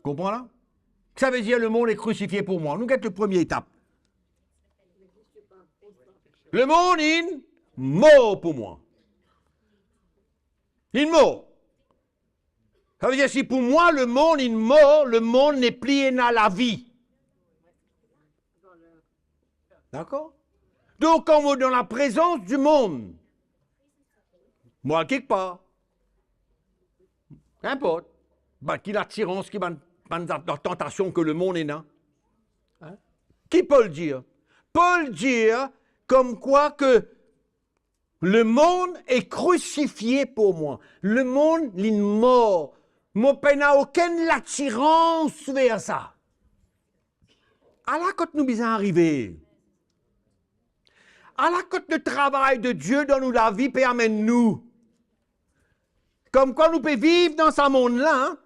Konpran la? Ki sa ve dir, le monde est crucifié pour moi? Nou get le premie etap. Le monde inn mor pou mwa. Inn mor. Sa ve dir, si pou mwa le monde inn mor, le monde nepli ena lavi. Dakor? Donk, kan mo dan laprezans di mond, mo al kikpar, ninport, bann ki latirans, ki bann, bann tantasion ke le mond ena. Hein? Ki Pol dir? Pol dir komkwa ke le monde est crucifié pour moi. Le mond, li mor. Mo pena okenn latirans ver sa. Ala kot nou bizin arive. Ala kot le travay de Die dan nou lavi pe amenn nou. Komkwa nou pe viv dan sa mond la,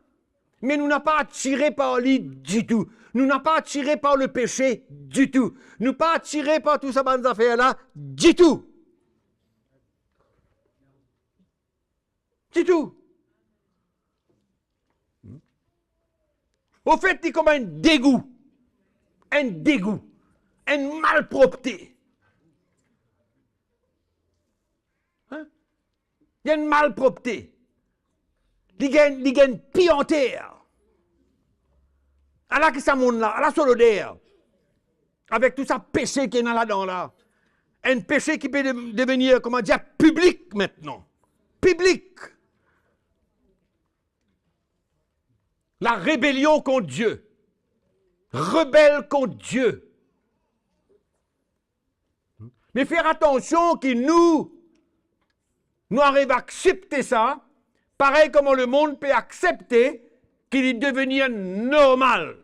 me nou napa atire par li ditou. Nou napa atire par le pese ditou. Nou pa atire par tou sa bann zafer la ditou. Ditou. Anfet, li kouma enn degou. Enn degou. Enn malpropte. Hein? Li enn malpropte. Li gagn, li gagn puanter. Ala ki sa mond la, ala so loder. Avek tou sa pese ki ena ladan la. Enn pese ki pe de-, devenir, kouma dir, piblik aster. Piblik. La rébellion contre Dieu. Rebelle contre Dieu. Me fer atansion ki nou, nou ariv aksepte sa, parey kouma le mond pe aksepte ki li devenir normal.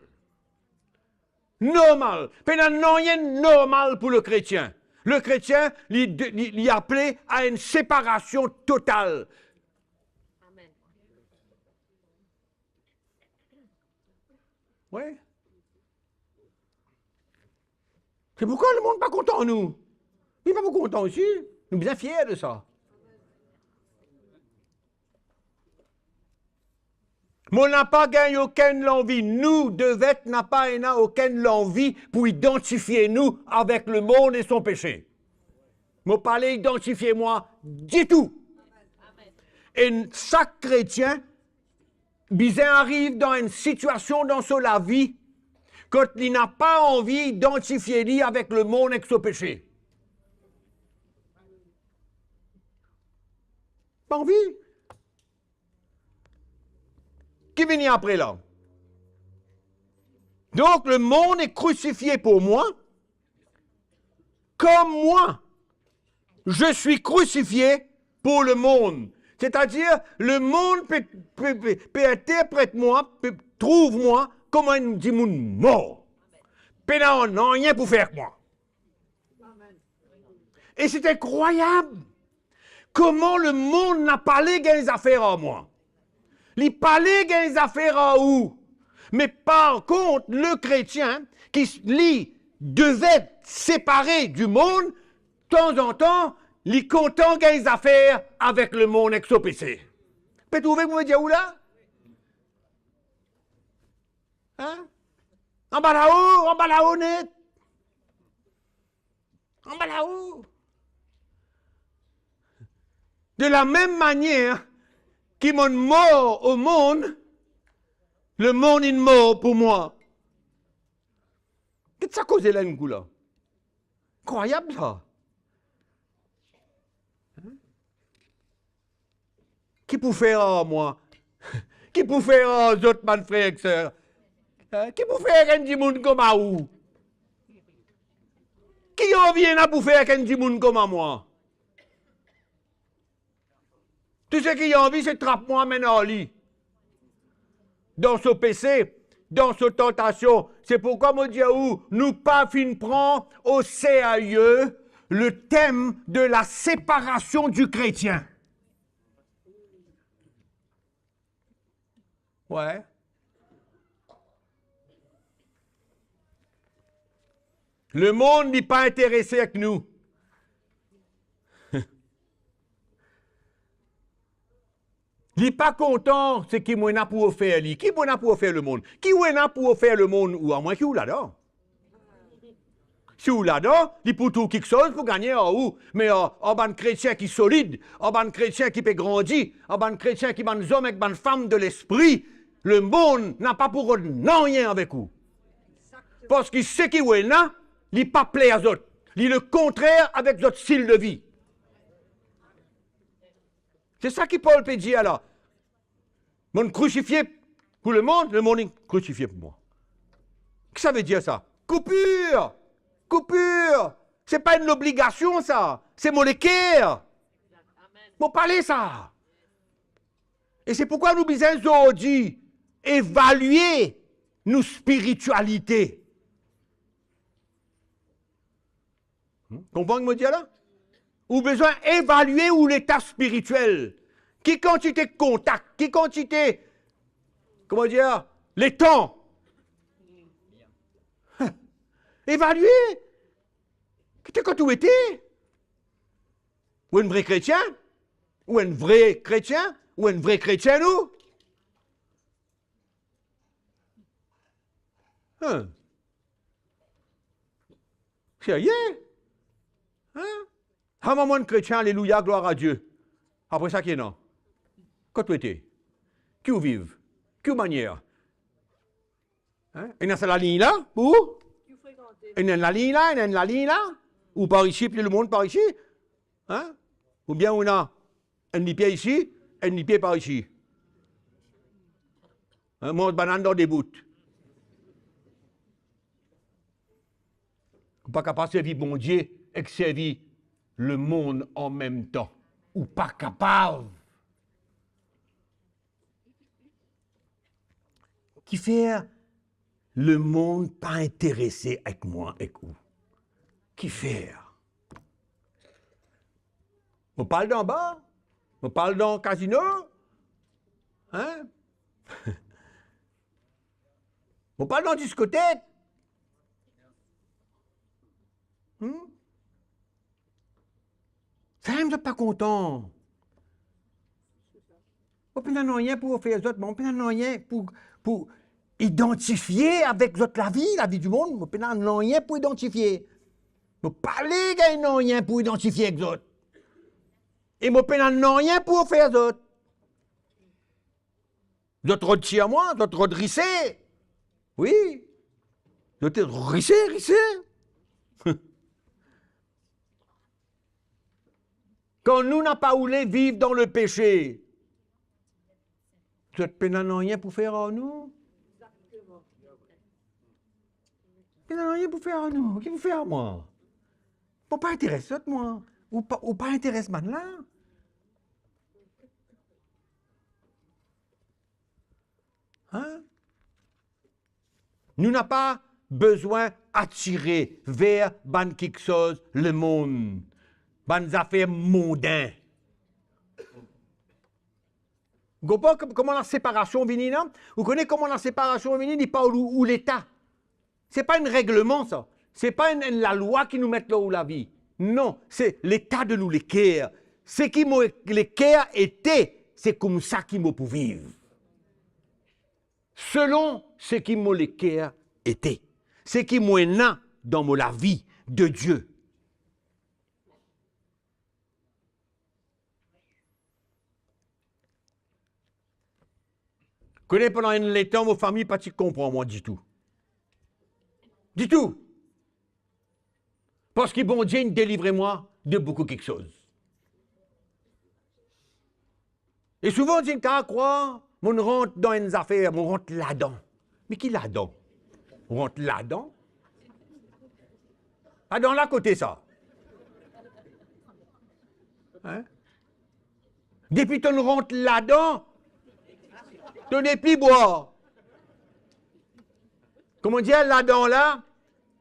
Normal. Pena nanye normal pou le kretien. Le kretien, li de-, li, li apele a enn separasion total. Amen. Wi. Se pourkwa le mond pa kontan nou. Li pa pou kontan osi. Nou bizin fier de sa. Mo napa gagn okenn lanvi. Nou, devet, napa ena okenn lanvi pou idantifie nou avek le mond e son pese. Mo pa le idantifie mwa ditou. E sak kretien bizin ariv dan enn sitiasion dan so lavi kot li napa anvi idantifie li avek le mond ek so pese. Pa anvi. Ki vini apre la? Donc, le monde est crucifié pour moi, comme moi, je suis crucifié pour le monde. C'est-à-dire, le monde peut, peut, peut, peut interpréter moi, peut trouver moi comme un dimoun mor. Pena nanye pou fer ek mwa. E se inkrwayab kouma le mond napa le gagn zafer ar mwa. Li pa le gagn zafer ar ou. Me par kont, le kretien ki li devet separe di mond, tanzantan, li kontan gagn zafer avek le mond ek so pese. Pe trouve ki mo dir ou la? Hein? Anba lao, anba lao net. Anba lao. De la mem manier ki mo'nn mor o mond, lemond inn mor pou mwa. Get sa koze la enn kou la. Inkrwayab sa. Ki pou fer ar mwa? Ki pou fer ar zot, bann frer ek ser? Hein? Ki pou fer enn dimoun kouma ou? Ki anvi ena pou fer ek enn dimoun kouma mwa? Tou seki li anvi, se trap mwa, amenn ar li. Dan so pese, dan so tantasion. Se pourkwa mo dir ou, nou pa finn pran o serye le tem de la separasion di kretien. Wi. Lemond, li pa interese ek nou. Li pa kontan seki mo ena pou ofer li. Ki mo ena pou ofer lemond? Ki ou ena pou ofer lemond ou, amwin ki ou ladan? Si ou ladan, li pou trouv kiksoz pou gagne ar ou. Me ar, ar bann kretien ki solid, ar bann kretien ki pe grandi, ar bann kretien ki bann zom ek bann fam de lespri, lemond napa pou rod nanye avek ou. Parski seki ou ena, li pa pler zot. Li le kontrer avek zot stil de vi. Se sa ki Pol pe dir la. Mo'nn krisifie pou lemond, lemond inn krisifie pou mwa. Ki sa ve dir sa? Koupir! Koupir! Se pa enn lobligasion sa, se mo leker. Mo pale sa. E se pourkwa nou bizin zordi evalie nou spiritialite. Hmm? Konpran ki mo dir la? Ou bizin evalie ou leta spiritiel. Ki kantite kontak, ki kantite, kouma dir, letan. Evalie. Ki te kot ou ete? Ou enn vre kretien? Ou enn vre kretien? Ou enn vre kretienn ou? Hein? Serye? Hein? Ah, mwa, mwa enn kretien, alelouya, glwar a Die. Apre sa, ki ena? Kot ou ete? Ki ou viv? Ki ou manier? Hein? Ena sa lalign la pou ou? Ena enn lalign la, ena enn lalign la? Ou par isi, pi lemond par isi? Hein? Oubien ou ena enn lipie isi, enn lipie par isi? Hein, manz banann dan de bout. Ou pa kapav servi Bondie ek servi lemond anmemtan. Ou pa kapav. Kifer lemond pa interese ek mwa, ek ou? Kifer? Mo pa al dan bar, mo pa al dan kazino, hein? Mo pa al dan diskotek. Hmm? Samem zot pa kontan. Mo pena nanye pou ofer zot, mo pena nanye pou, pou idantifie avek zot lavi, lavi dimonn, mo pena nanye pou idantifie. Mo pa le gagn nanye pou idantifie ek zot. E mo pena nanye pou ofer zot. Zot rod tir mwa, zot rod rise. Wi. Zot rise, rise. Kan nou napa oule viv dan lepese, zot pena nanye pou fer ar nou. Pena nanye pou fer ar nou. Ki pou fer ar mwa? Mo pa interes zot, mwa. Ou pa, ou pa interes bann la. Hein? Nou napa bizin atire ver bann kiksoz lemonn, bann zafer mondin. Ou konpran kom-, kouma laseparasion vini la? Ou kone kouma laseparasion vini, li pa ou, ou leta. Se pa enn regleman sa. Se pa enn, enn lalwa ki nou met lor ou lavi. Non, se leta de nou leker. Seki mo leker ete, se koumsa ki mo pou viv. Selon seki mo leker ete. Seki mo ena dan mo lavi de Die. Kone pandan enn letan, mo fami pa ti konpran mwa ditou. Ditou. Parski Bondie inn delivre mwa de boukou kiksoz. E souvan, zot inn kapav krwar, mo rant dan enn zafer, mo rant ladan. Me ki ladan? Mo rant ladan? Ladan la kote sa? Hein? Depi to rant ladan, to nepli bwar. Kouma dir ladan la,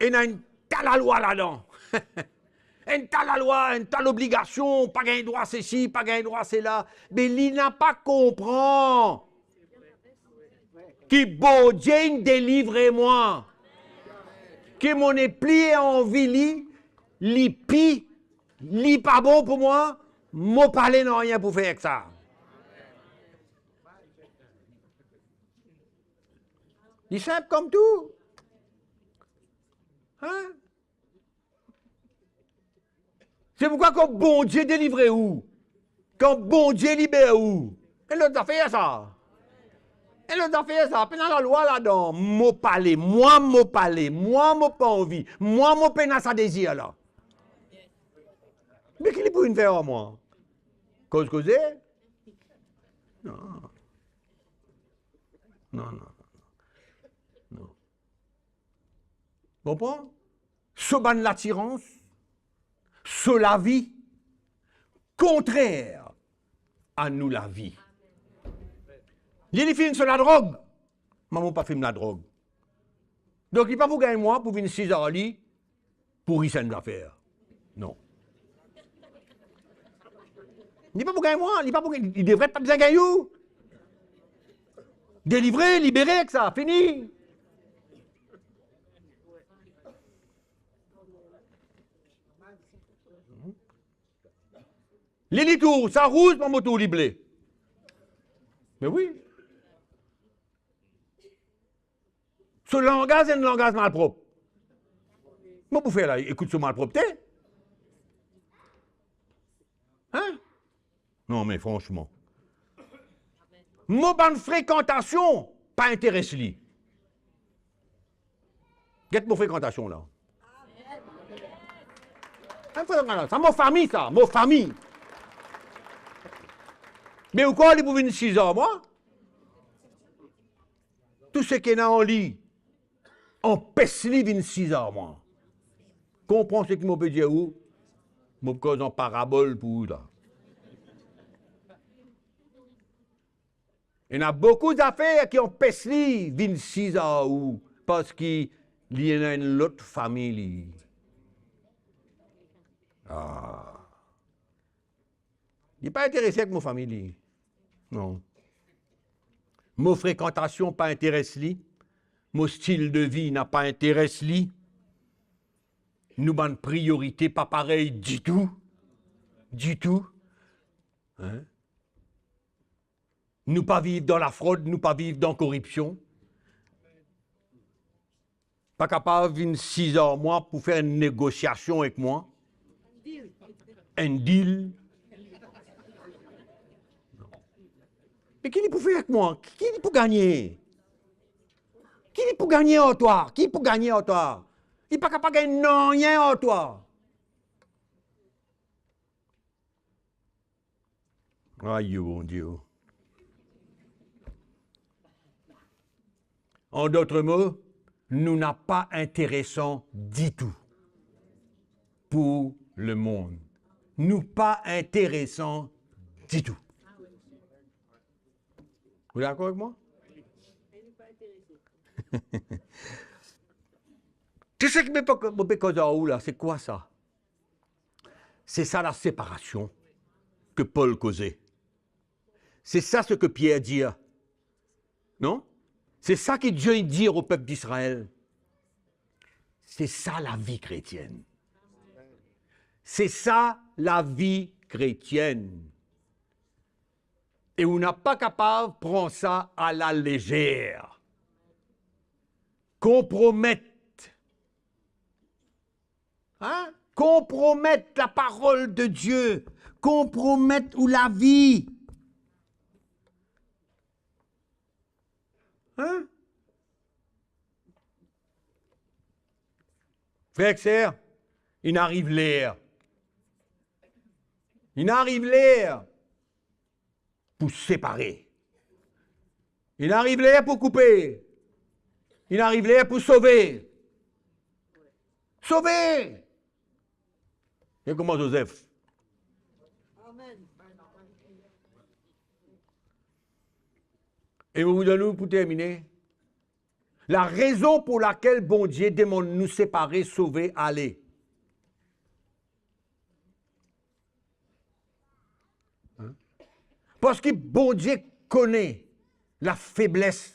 ena enn ta lalwa ladan. Enn ta lalwa, enn ta lobligasion, pa gagn drwa sesi, pa gagn drwa sela. Me li napa konpran ki Bondie inn delivre mwa. Ki mo nepli anvi li, li pi, li pa bon pou mwa, mo pa'le nanye pou fer ek sa. Li sinp kom tou. Hein? Se poukwa kan Bondie delivre ou, kan Bondie liber ou, enn lot zafer sa. Enn lot zafer sa, pena lalwa ladan, mo pa'le, mwa mo pa'le, mwa mo pa anvi, mwa mo pena sa dezir la. Me ki li pou vinn fer ar mwa? Koz koze? Non. Non, non, non, non. Non. Konpran? So bann latirans, so lavi, kontrer a nou lavi. Li, li finn so ladrog, me mo pa finn ladrog. Donk, li pa pou gagn mwa pou vinn siz ar li, pou ris enn zafer. Non. Li pa pou gagn mwa, li pa pou gagn, li devret pa bizin gagn ou. Delivre, libere ek sa, fini. Li, li tour sa rouz, pa mo tour li ble. Me wi. So langaz enn langaz malprop. Mo pou fer la, ekout so malpropte. Hein? Non, me fransman. Mo bann frekantasion pa interes li. Get mo frekantasion la. Hein, frekantasion, sa mo fami sa, mo fami. Me ou krwar li pou vinn siz ar mwa? Tou seki ena an li anpes li vinn siz ar mwa. Konpran seki mo pe dir ou, mo pe koz an parabol pou ou la. Ena boukou zafer ki anpes li vinn siz ar ou, parski li ena enn lot fami li. Ah. Li pa interese ek mo fami li. Non. Mo frekantasion pa interes li. Mo stil de vi napa interes li. Nou bann priorite pa parey ditou. Ditou. Hein? Nou pa viv dan lafrod, nou pa viv dan koripsion. Pa kapav vinn siz ar mwa pou fer enn negosiasion ek mwa. Enn deal. Me ki li pou fer ek mwa? Ki li pou gagne? Ki li pou gagne ar twa? Ki pou gagne ar twa? Li pa kapav gagn nanye ar twa. Ayo, Bondie. An dot mo, nou napa interesan ditou pou lemond. Nou pa interesan ditou. Ou dakor ek mwa? Tou seki mo pe, mo pe koz ar ou la, se kwa sa? Se sa laseparasion ke Pol koze. Se sa seki Pier dir. Non? Se sa ki Dieu inn dir o pep Izrael. Se sa lavi kretienn. Se sa lavi kretienn. E ou napa kapav pran sa a la lezer. Konpromet. Hein? Konpromet laparol de Dieu. Konpromet ou lavi. Hein? Frer ek ser, inn ariv ler. Inn ariv ler pou separe. Inn ariv ler pou koupe. Inn ariv ler pou sove. Sove! E kouma Zozef. E mo pou donn nou, pou termine, larezon pou lakel Bondie demann nou separe, sove, ale. Hein? Parski Bondie kone lafebles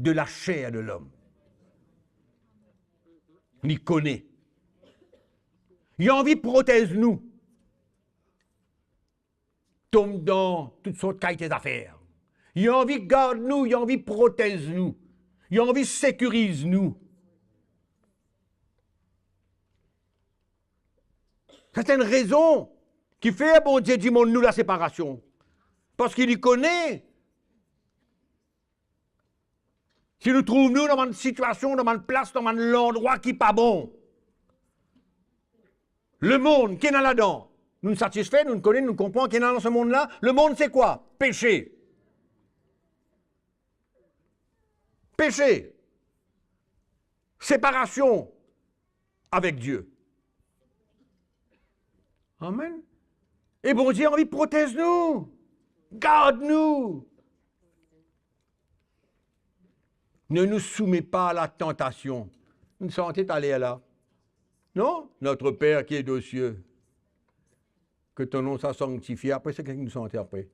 de laser de lom. Li kone. Li anvi protez nou. Tom dan tout sort kalite zafer. Li anvi gard nou, li anvi protez nou. Li anvi sekiriz nou. Sa se enn rezon ki fer Bondie demann nou laseparasion. Parski li kone si nou trouv nou dan bann sitiasion, dan bann plas, dan bann landrwa ki pa bon. Lemond, ki ena ladan? Nou'nn satisfe, nou'nn kone, nou'nn konpran ki ena dan se mond la. Lemond se kwa? Pese. Pese. Separasion avek Die. Amen. E Bondie anvi protez nou, gard nou. Ne nous soumets pas à la tentation. Nou sante taler la. Non? Notre Père qui est aux cieux, que ton nom soit sanctifié. Apre, se ki nou sante apre?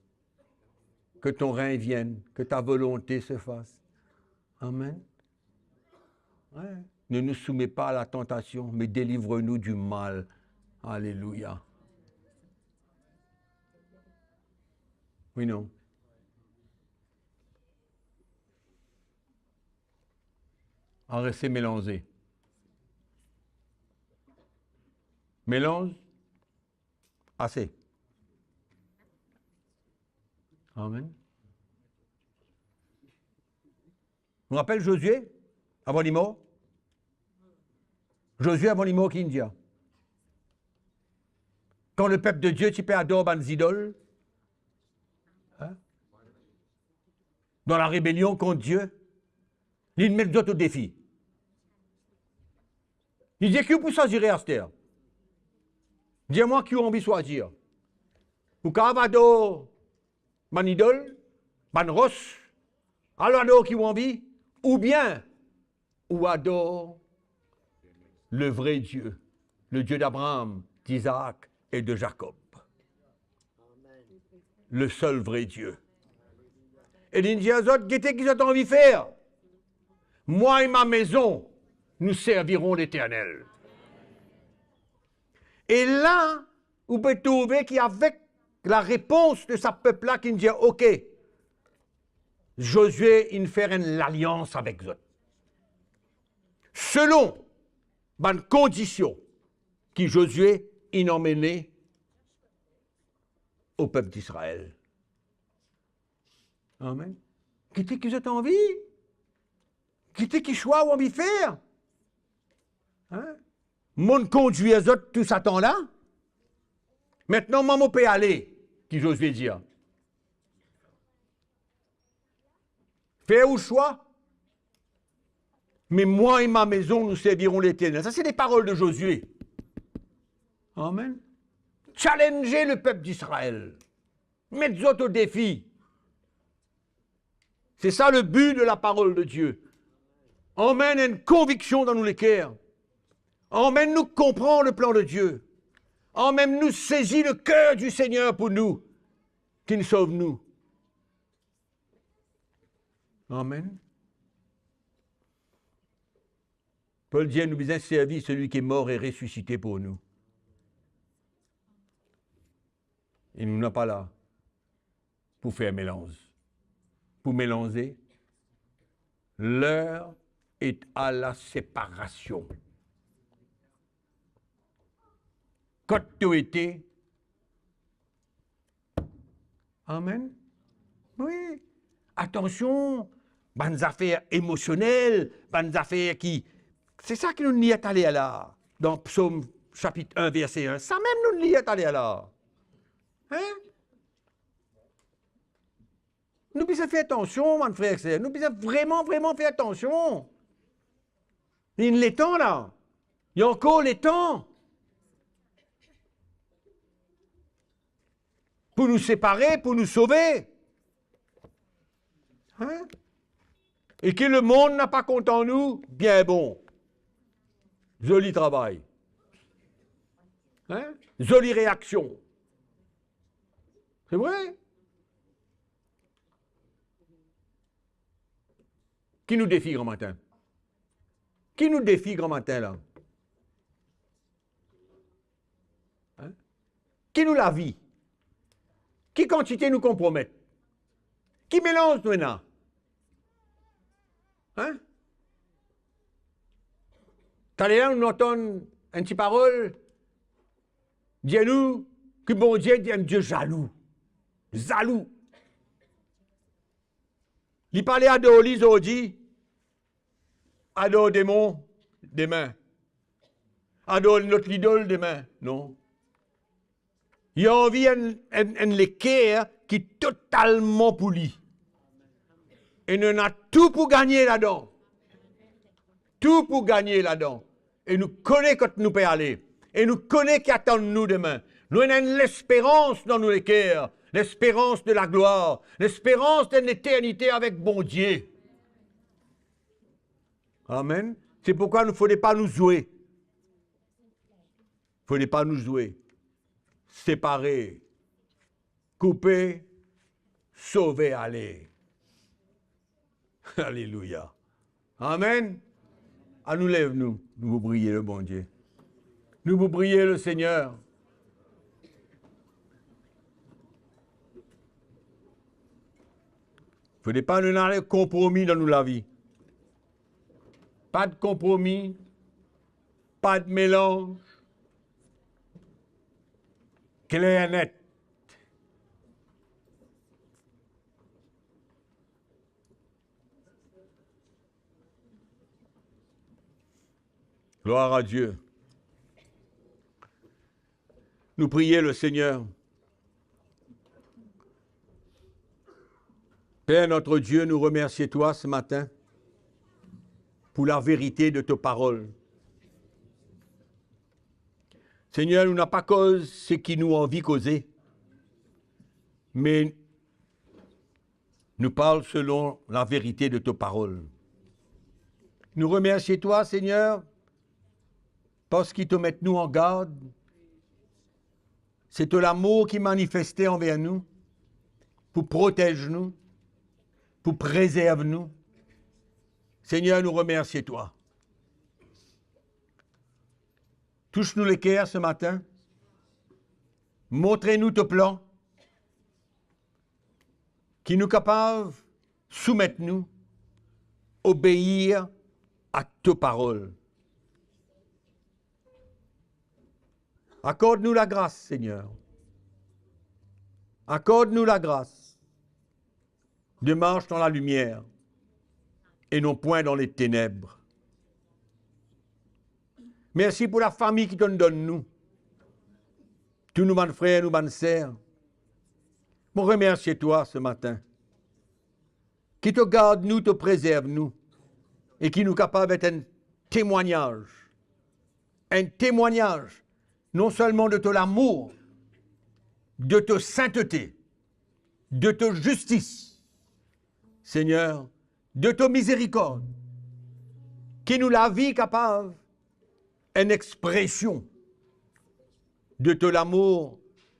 Que ton règne vienne, que ta volonté se fasse. Amen. Ouais. Ne nous soumets pas à la tentation, mais délivre-nous du mal. Alléluia. Oui, non. Areste melanze. Melanz, ase. Amen. Nou rapel Zozie, avan li mor? Zozie, avan li mor, ki li'nn dir? Kan lepep de Die ti pe ador bann zidol, hein, dan larebelion kont Die, li'nn met zot o defi. Li dir, ki ou pou swazir aster? Dir mwa ki ou anvi swazir. Ou kapav ador bann idol, bann ros, al ador ki ou anvi, oubien ou ador le vrai Dieu, le Dieu d'Abraham, d'Isaac et de Jacob. Le seul vrai Dieu. E li'nn dir zot, gete ki zot anvi fer. Moi et ma maison, nous servirons l'Éternel. E la, ou pe trouve ki avek larepons de sa pep la ki'nn dir, ok, Zozie inn fer enn lalians avek zot. Selon bann kondision ki Zozie inn anmene o pep Disrael. Amen. Gete ki zot anvi. Gete ki swa ou anvi fer. Hein? Mo'nn kondwir zot tou sa tan la. Aster mwa mo pe ale, ki Zozie dir. Fer ou swa, mais moi et ma maison, nous servirons l'Éternel. Ça, c'est des paroles de Josué. Amen. Challenger le peuple d'Israël. Met zot o defi. C'est ça le but de la parole de Dieu. Anmenn enn konviksion dan nou leker. Anmenn nou konpran le plan de Dieu. Anmenn nou sezi le cœur du Seigneur pou nou, ki'nn sov nou. Amen. Pol dir nou bizin servi celui qui est mort et ressuscité pour nous. E nou napa la pou fer melanz, pou melanze. L'heure est à la séparation. Kot to ete? Amen. Wi. Atansion, bann zafer emosionel, bann zafer ki, se sa ki nou lir taler la, dan Psom sapit enn, verse enn. Sa mem nou lir taler la. Hein? Nou bizin fer atansion, bann frer ek ser. Nou bizin vreman, vreman fer atansion. Li letan la. Li ankor letan pou nou separe, pou nou sove. Hein? E ki lemonn napa kontan nou, bien bon. Zoli travay. Hein? Zoli reaksion. Se vre? Ki nou defi gramatin? Ki nou defi gramatin la? Hein? Ki nou lavi? Ki kantite nou konpromet? Ki melanz nou ena? Hein? Taler la nou antann enn ti parol, dir nou ki Bondie dir enn Die zalou. Zalou. Li pa le ador li zordi, ador demon demin. Ador enn lot lidol demin. Non. Li anvi enn, enn, enn leker ki totalman pou li. E nou ena tou pou gagne ladan. Tou pou gagne ladan. E nou kone kot nou pe ale. E nou kone ki atann nou demin. Nou ena enn lesperans dan nou leker. Lesperans de laglwar. Lesperans d'enn leternite avek Bondie. Amen. Se pourkwa nou fode pa nou zwe. Fode pa nou zwe. Separe. Koupe. Sove, ale. Alelouya. Amen. Anou lev nou, nou pou priye Lebondie. Nou pou priye Lesegner. Fode pa nou ena konpromi dan nou lavi. Pa de konpromi, pa de melanz. Kler net. Gloire à Dieu. Nous prions le Seigneur. Père notre Dieu, nous remercions toi ce matin pour la vérité de ta parole. Seigneur, nou napa koz seki nou anvi koze, me nou parl selon laverite de to parol. Nou remersie twa, Segner, parski to met nou an gard. Se to lamour ki manifeste anver nou, pou protez nou, pou prezerv nou. Segner, nou remersie twa. Tous nou leker se matin. Montre nou to plan, ki nou kapav soumet nou, obeir a to parol. Akord nou lagras, Segner. Akord nou lagras de mars dan lalimier e non pwin dan leteneb. Mersi pou lafami ki to'nn donn nou, tou nou bann frer, nou bann ser. Mo remersie twa se matin, ki to gard nou, to prezerv nou, e ki nou kapav et enn temwagnaz, enn temwagnaz non selman de to lamour, de to sintete, de to zistis, Segner, de to mizerikord, ki nou lavi kapav enn expresion de to lamour,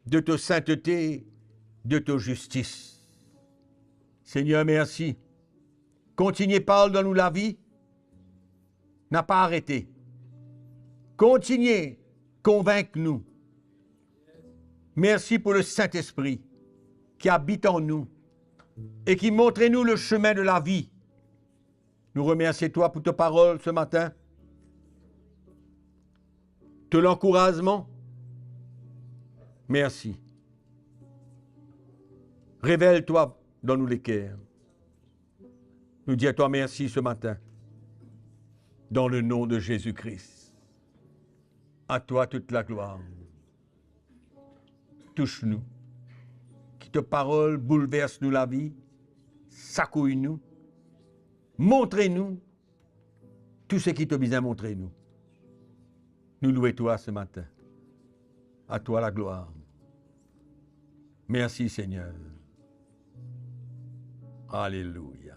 de to sintete, de to zistis. Segner, mersi. Kontinie parl dan nou lavi, napa arete. Kontinie konvink nou. Mersi pou Lesintespri ki abit an nou e ki montre nou lesemin de lavi. Nou remersie twa pou to parol se matin, to lankourazman. Mersi. Revel twa dan nou leker. Nou dir twa mersi se matin, dan le nom de Zezi Kris. A twa tout laglwar. Tous nou. Ki to parol boulvers nou lavi, sakouy nou, montre nou tou seki to bizin montre nou. Nou lwe twa se matin. A twa laglwar. Mersi, Segner. Alelouya.